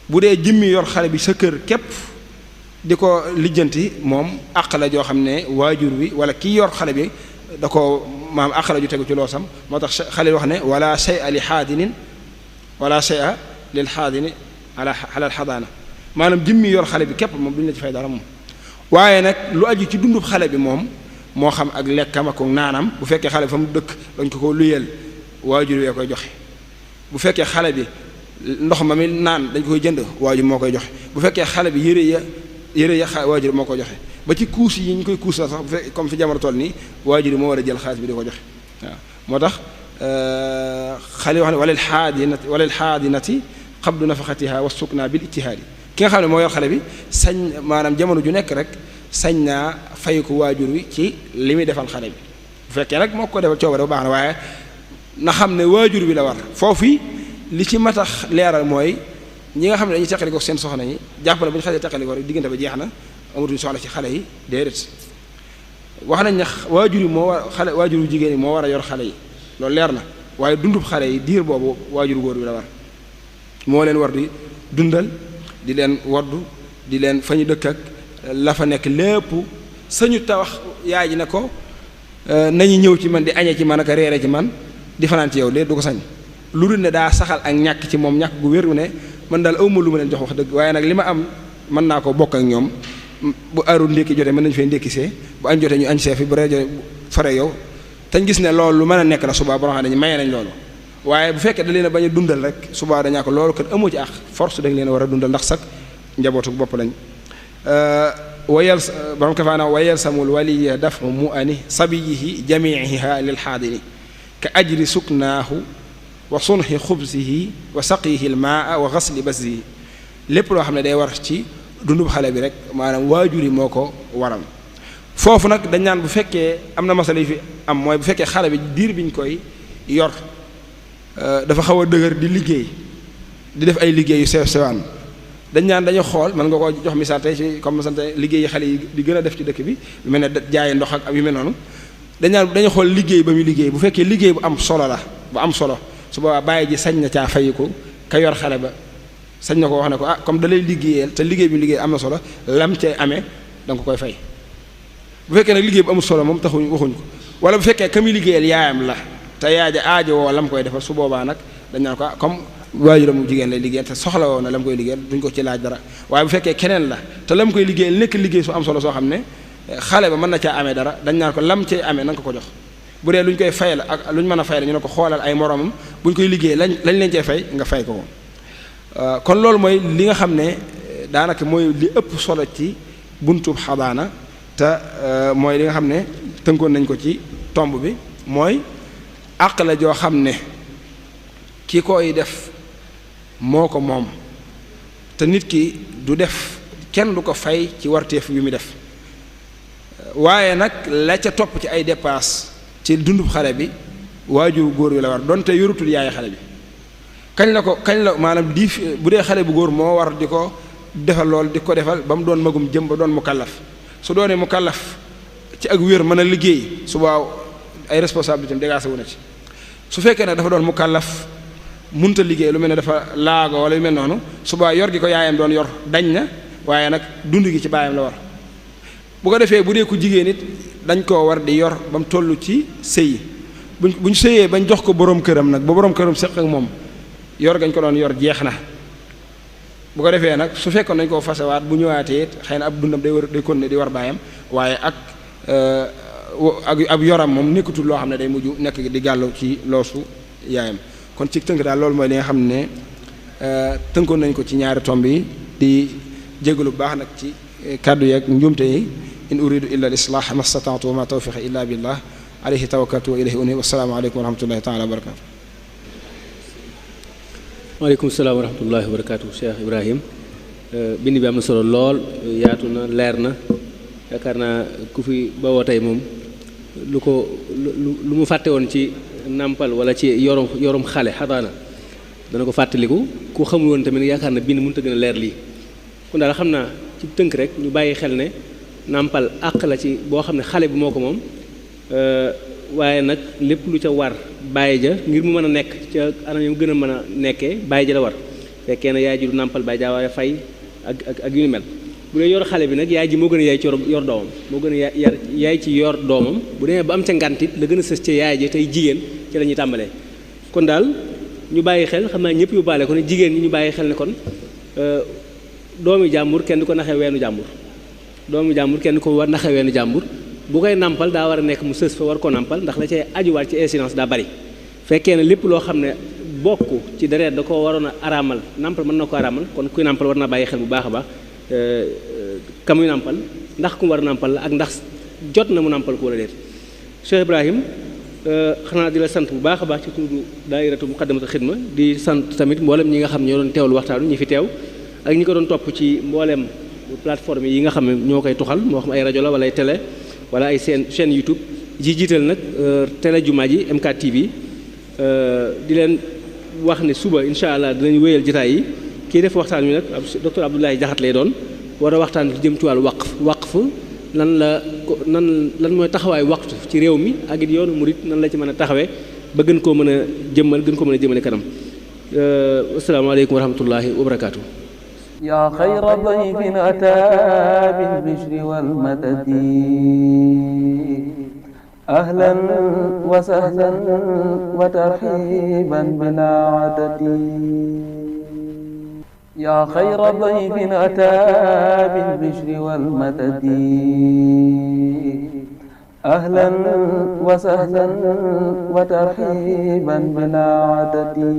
bu dee jëmmi yor xale bi sa kër képp di ko lijjanti moom àq la joo xam ne waajur wi wala kii yor xale bi da ko maam àq la ju tegu ci loosam moo tax xale wax ne wala shay'a li xaadinin wala shay'a lil xaadini ala al xadaana maanaam jëmmi yor xale bi képp moom duñu la ci fay dara moom waaye nag lu aju ci dundub xale bi moom moo xam ak lekkam ak naanam bu fekkee xale bi fa mu dëkk dañ ko luyeel waajur wee koy joxe bu fekkee xale bi ndox ma mi naan dañ koy jënd waajur moo koy joxe bu fekkee xale bi yére ya waajur moo koy joxe ba ci kuus yi ñu koy kuus la sax bu fekkee comme fi jamono toll nii waajur yi moo war a jël xaalis bi di ko joxe waaw moo tax xale yi wax ne walil xaadinati qabdu nafaqatiha wa sukna bil ijtihaadi ki nga xam ne moo yor xale bi sañ maanaam jamono ju nekk rek sañ naa fay ko waajur wi ci li muy defal xale bi bu fekkee nag moo ko defal coobare bu baax na waaye na xam ne waajur bi la war foofu li ci matax leeral mooy ñi nga xam ne dañuy teqali ko seen soxna yi jàpp na bu ñu xasee teqali ko rek diggante ba jeex na amatuñ soxla ci xale yi déedéet wax nañ ne waajur yi moo war xale waajuru jigéen yi moo war a yor xale yi loolu leer na waaye dundub xale yi diir boobu waajuru góor bi la war moo leen war di dundal di leen waddu di leen fa ñu dëkk ak la fa nekk lépp sañu ta wax yaay ji ne ko nañu ñëw ci man di añee ci man ak reere ci man di fanaan ci yow léegi du ko sañ lu dul ne daa saxal ak ñàkk ci moom ñàkk gu wér ne man daal awma lu ma leen jox wax dëgg waaye nag li ma am mën naa ko bokk ak ñoom bu aaru ndékki jotee mën nañu fay ndékkisee bu añ jotee ñu añ see fi bu reer jotee fare yow te ñu gis ne loolu lu mën a nekk la subaa boo xam ne dañu mayee nañ loolu waaye bu fekkee da leen a bañ a dundal rek subaa dañaa ko loolu kat amoo ci ak force dañ leen a war a dundal ndax sax njabootu bopp lañ wayal borom kafaana wayal samul waliya dafu mu ani sabiyihi jamiiha lil xaadini ka ajri suknaahu wa sunxi xubsihi wa saqihi l maa wa xasli basihi lépp loo xam ne day war ci dundub xale bi rek maanaam waajur yi moo ko waral foofu nag dañ naan bu fekkee am na masala yi fi am mooy bu fekkee xale bi diir biñ koy yor dafa xaw a dëgër di liggéey di def ay liggéey yu sew sewaan dañ naan dañu xool mën nga ko jox misaal tey ci comme sant liggéey yi xale yi di gën a def ci dëkk bi lu mel ne jaaye ndox ak yu mel noonu dañ naan dañu xool liggéey ba muy liggéey bu fekkee liggéey bu am solo la bu am solo su boobaa bàyyi ji sañ na caa fay ko ka yor xale ba sañ na ko wax ne ko comme da lay liggéeyal te liggéey bi liggéey am na solo lam cay amee da nga ko koy fay bu fekkee nag liggéey bu amul solo moom taxuñ waxuñ ko wala bu fekkee ka muy liggéeyal yaayam la te yaay ja aajo woo lam koy defal su boobaa nag dañ naan ko comme waajuram mu jigéen lay liggéeyal te soxla woo na lam koy liggéeyal duñ ko ci laaj dara waaye bu fekkee keneen la te lam koy liggéeyal nekk liggéey su am solo soo xam ne xale ba mën na caa amee dara dañ naan ko lam cay amee na nga ko jox bu dee lu ñu koy fay la ak lu ñu mën a fay la ñu ne ko xoolal ay moromam bu ñu koy liggéey lañ leen cee fay nga fay ko ko kon loolu mooy li nga xam ne daanaka mooy li ëpp solo ci buntub xadaana te mooy li nga xam ne tënkoon nañ ko ci tomb bi mooy àq la joo xam ne ki koy def moo ko moom te nit ki du def kenn du ko fay ci warteef yu mu def waaye nag la ca topp ci ay dépasse ci dundub xale bi waajur góor wi la war donte yorutul yaay xale bi kañ la maanaam di bu dee xale bu góor moo war di ko defal lool di ko defal ba mu doon magum jëm ba doon mu kallaf su doonee mu kallaf ci ak wér mën a liggéey suba ay responsabilité am dégagé wu na ci su fekkee nag dafa doon mu kallaf munta liggéey lu mel ne dafa laago wala yu mel noonu suba yor gi ko yaayam doon yor dañ na waaye nag dund gi ci baayam la war bu ko defee bu dee ku jigéen it dañ koo war di yor ba mu toll ci sëy buñ sëyee bañ jox ko boroom këram nag ba boroom këram seq ak moom yor gañ ko doon yor jeex na bu ko defee nag su fekkoon dañ koo fasewaat bu ñëwaatee it xëy na ab dundam day continuer di war baayam waaye ak ab yoram moom nekkatul loo xam ne day mujj nekk di gàllu ci loosu yaayam kon ci tënk daal loolu mooy li nga xam ne tënkoon nañ ko ci ñaari tomb yi di jégalu bu baax nag ci kàddu yeeg njuumte yi in uridu illa al islah ma stata'tu wa ma tawfiqi illa billah alayhi tawakkaltu wa ilayhi unib wassalaamu aleykum wa rahmatullahi taala wa barakatu waaleykum salaam wa rahmatullahi wa barakatu Cheikh Ibrahim bind bi am na solo lool yaatu na leer na yaakaar naa ku fi bawoo tey moom lu mu fàtte woon ci nàmpal wala ci yorum xale xadaana dana ko fàttaliku ku xamul woon tamit yaakaar na bind mënut a gën a leer lii kon daal xam naa ci tënk rek ñu bàyyi xel ne nàmpal àq la ci boo xam ne xale bi moo ko moom waaye nag lépp lu ca war bàyyi ja ngir mu mën a nekk ca anam yu gën a mën a nekkee bàyyi ja la war fekkee ne yaay ji du nàmpal bàyyi jaa waaye fay ak yu ni mel bu dee yor xale bi nag yaay ji moo gën a yaay ci yor doomam moo gën a yaay ci yor doomam bu demee ba am ca ngantit la gën a sës ca yaay ji tey jigéen ci la ñuy tàmbalee kon daal ñu bàyyi xel xam naa ñëpp yu baale ko ne jigéen ñi ñu bàyyi xel ne kon doomi jàmbur kenn du ko naxee weenu jàmbur doomi jàmbur kenn du ko war naxee weenu jàmbur bu koy nàmpal daa war a nekk mu sës fa war ko nàmpal ndax la cay ajuwaat ci incidence daa bari fekkee ne lépp loo xam ne bokk ci deret da ko waroon a araamal nàmpal mën na ko araamal kon kuy nàmpal war naa bàyyi xel bu baax a baax ka muy nàmpal ndax ku mu war a nàmpal la ak ndax jot na mu nàmpal ko wala déet Cheikh Ibrahim xanaa di la sant bu baax a baax ci tuudu daayiratu Muqaddamatul Xidma di sant tamit mboolem ñi nga xam ñoo doon teewlu waxtaanu ñi fi teew ak ñi ko doon topp ci mboolem plateforme yi nga xam ne ñoo koy tuxal moo xam ay rajo la wala ay télé wala ay chaîne YouTube ji jiital nag télé jumaa ji MKTV di leen wax ne suba incha allah dinañ wéyal jotaay yi kii def waxtaan wi nag docteur Abdoulaye Diakhaté lay doon war a waxtaan ci jëm ci wàllu waqf lan mooy taxawaay waqf ci réew mi ak it yoonu murit nan la ci mën a taxawee ba gën koo mën a jëmmal gën koo mën a jëmale kanam asalaamaaleykum wa rahmatullahi wa barakaatu. yaa xayra dayfin ataa bil bishri wal madadi ahlan wa sahlan wa tarhiban bilaa adadi yaa xayra dayfin ataa bil bishri wal madadi ahlan wa sahlan wa tarhiban bilaa adadi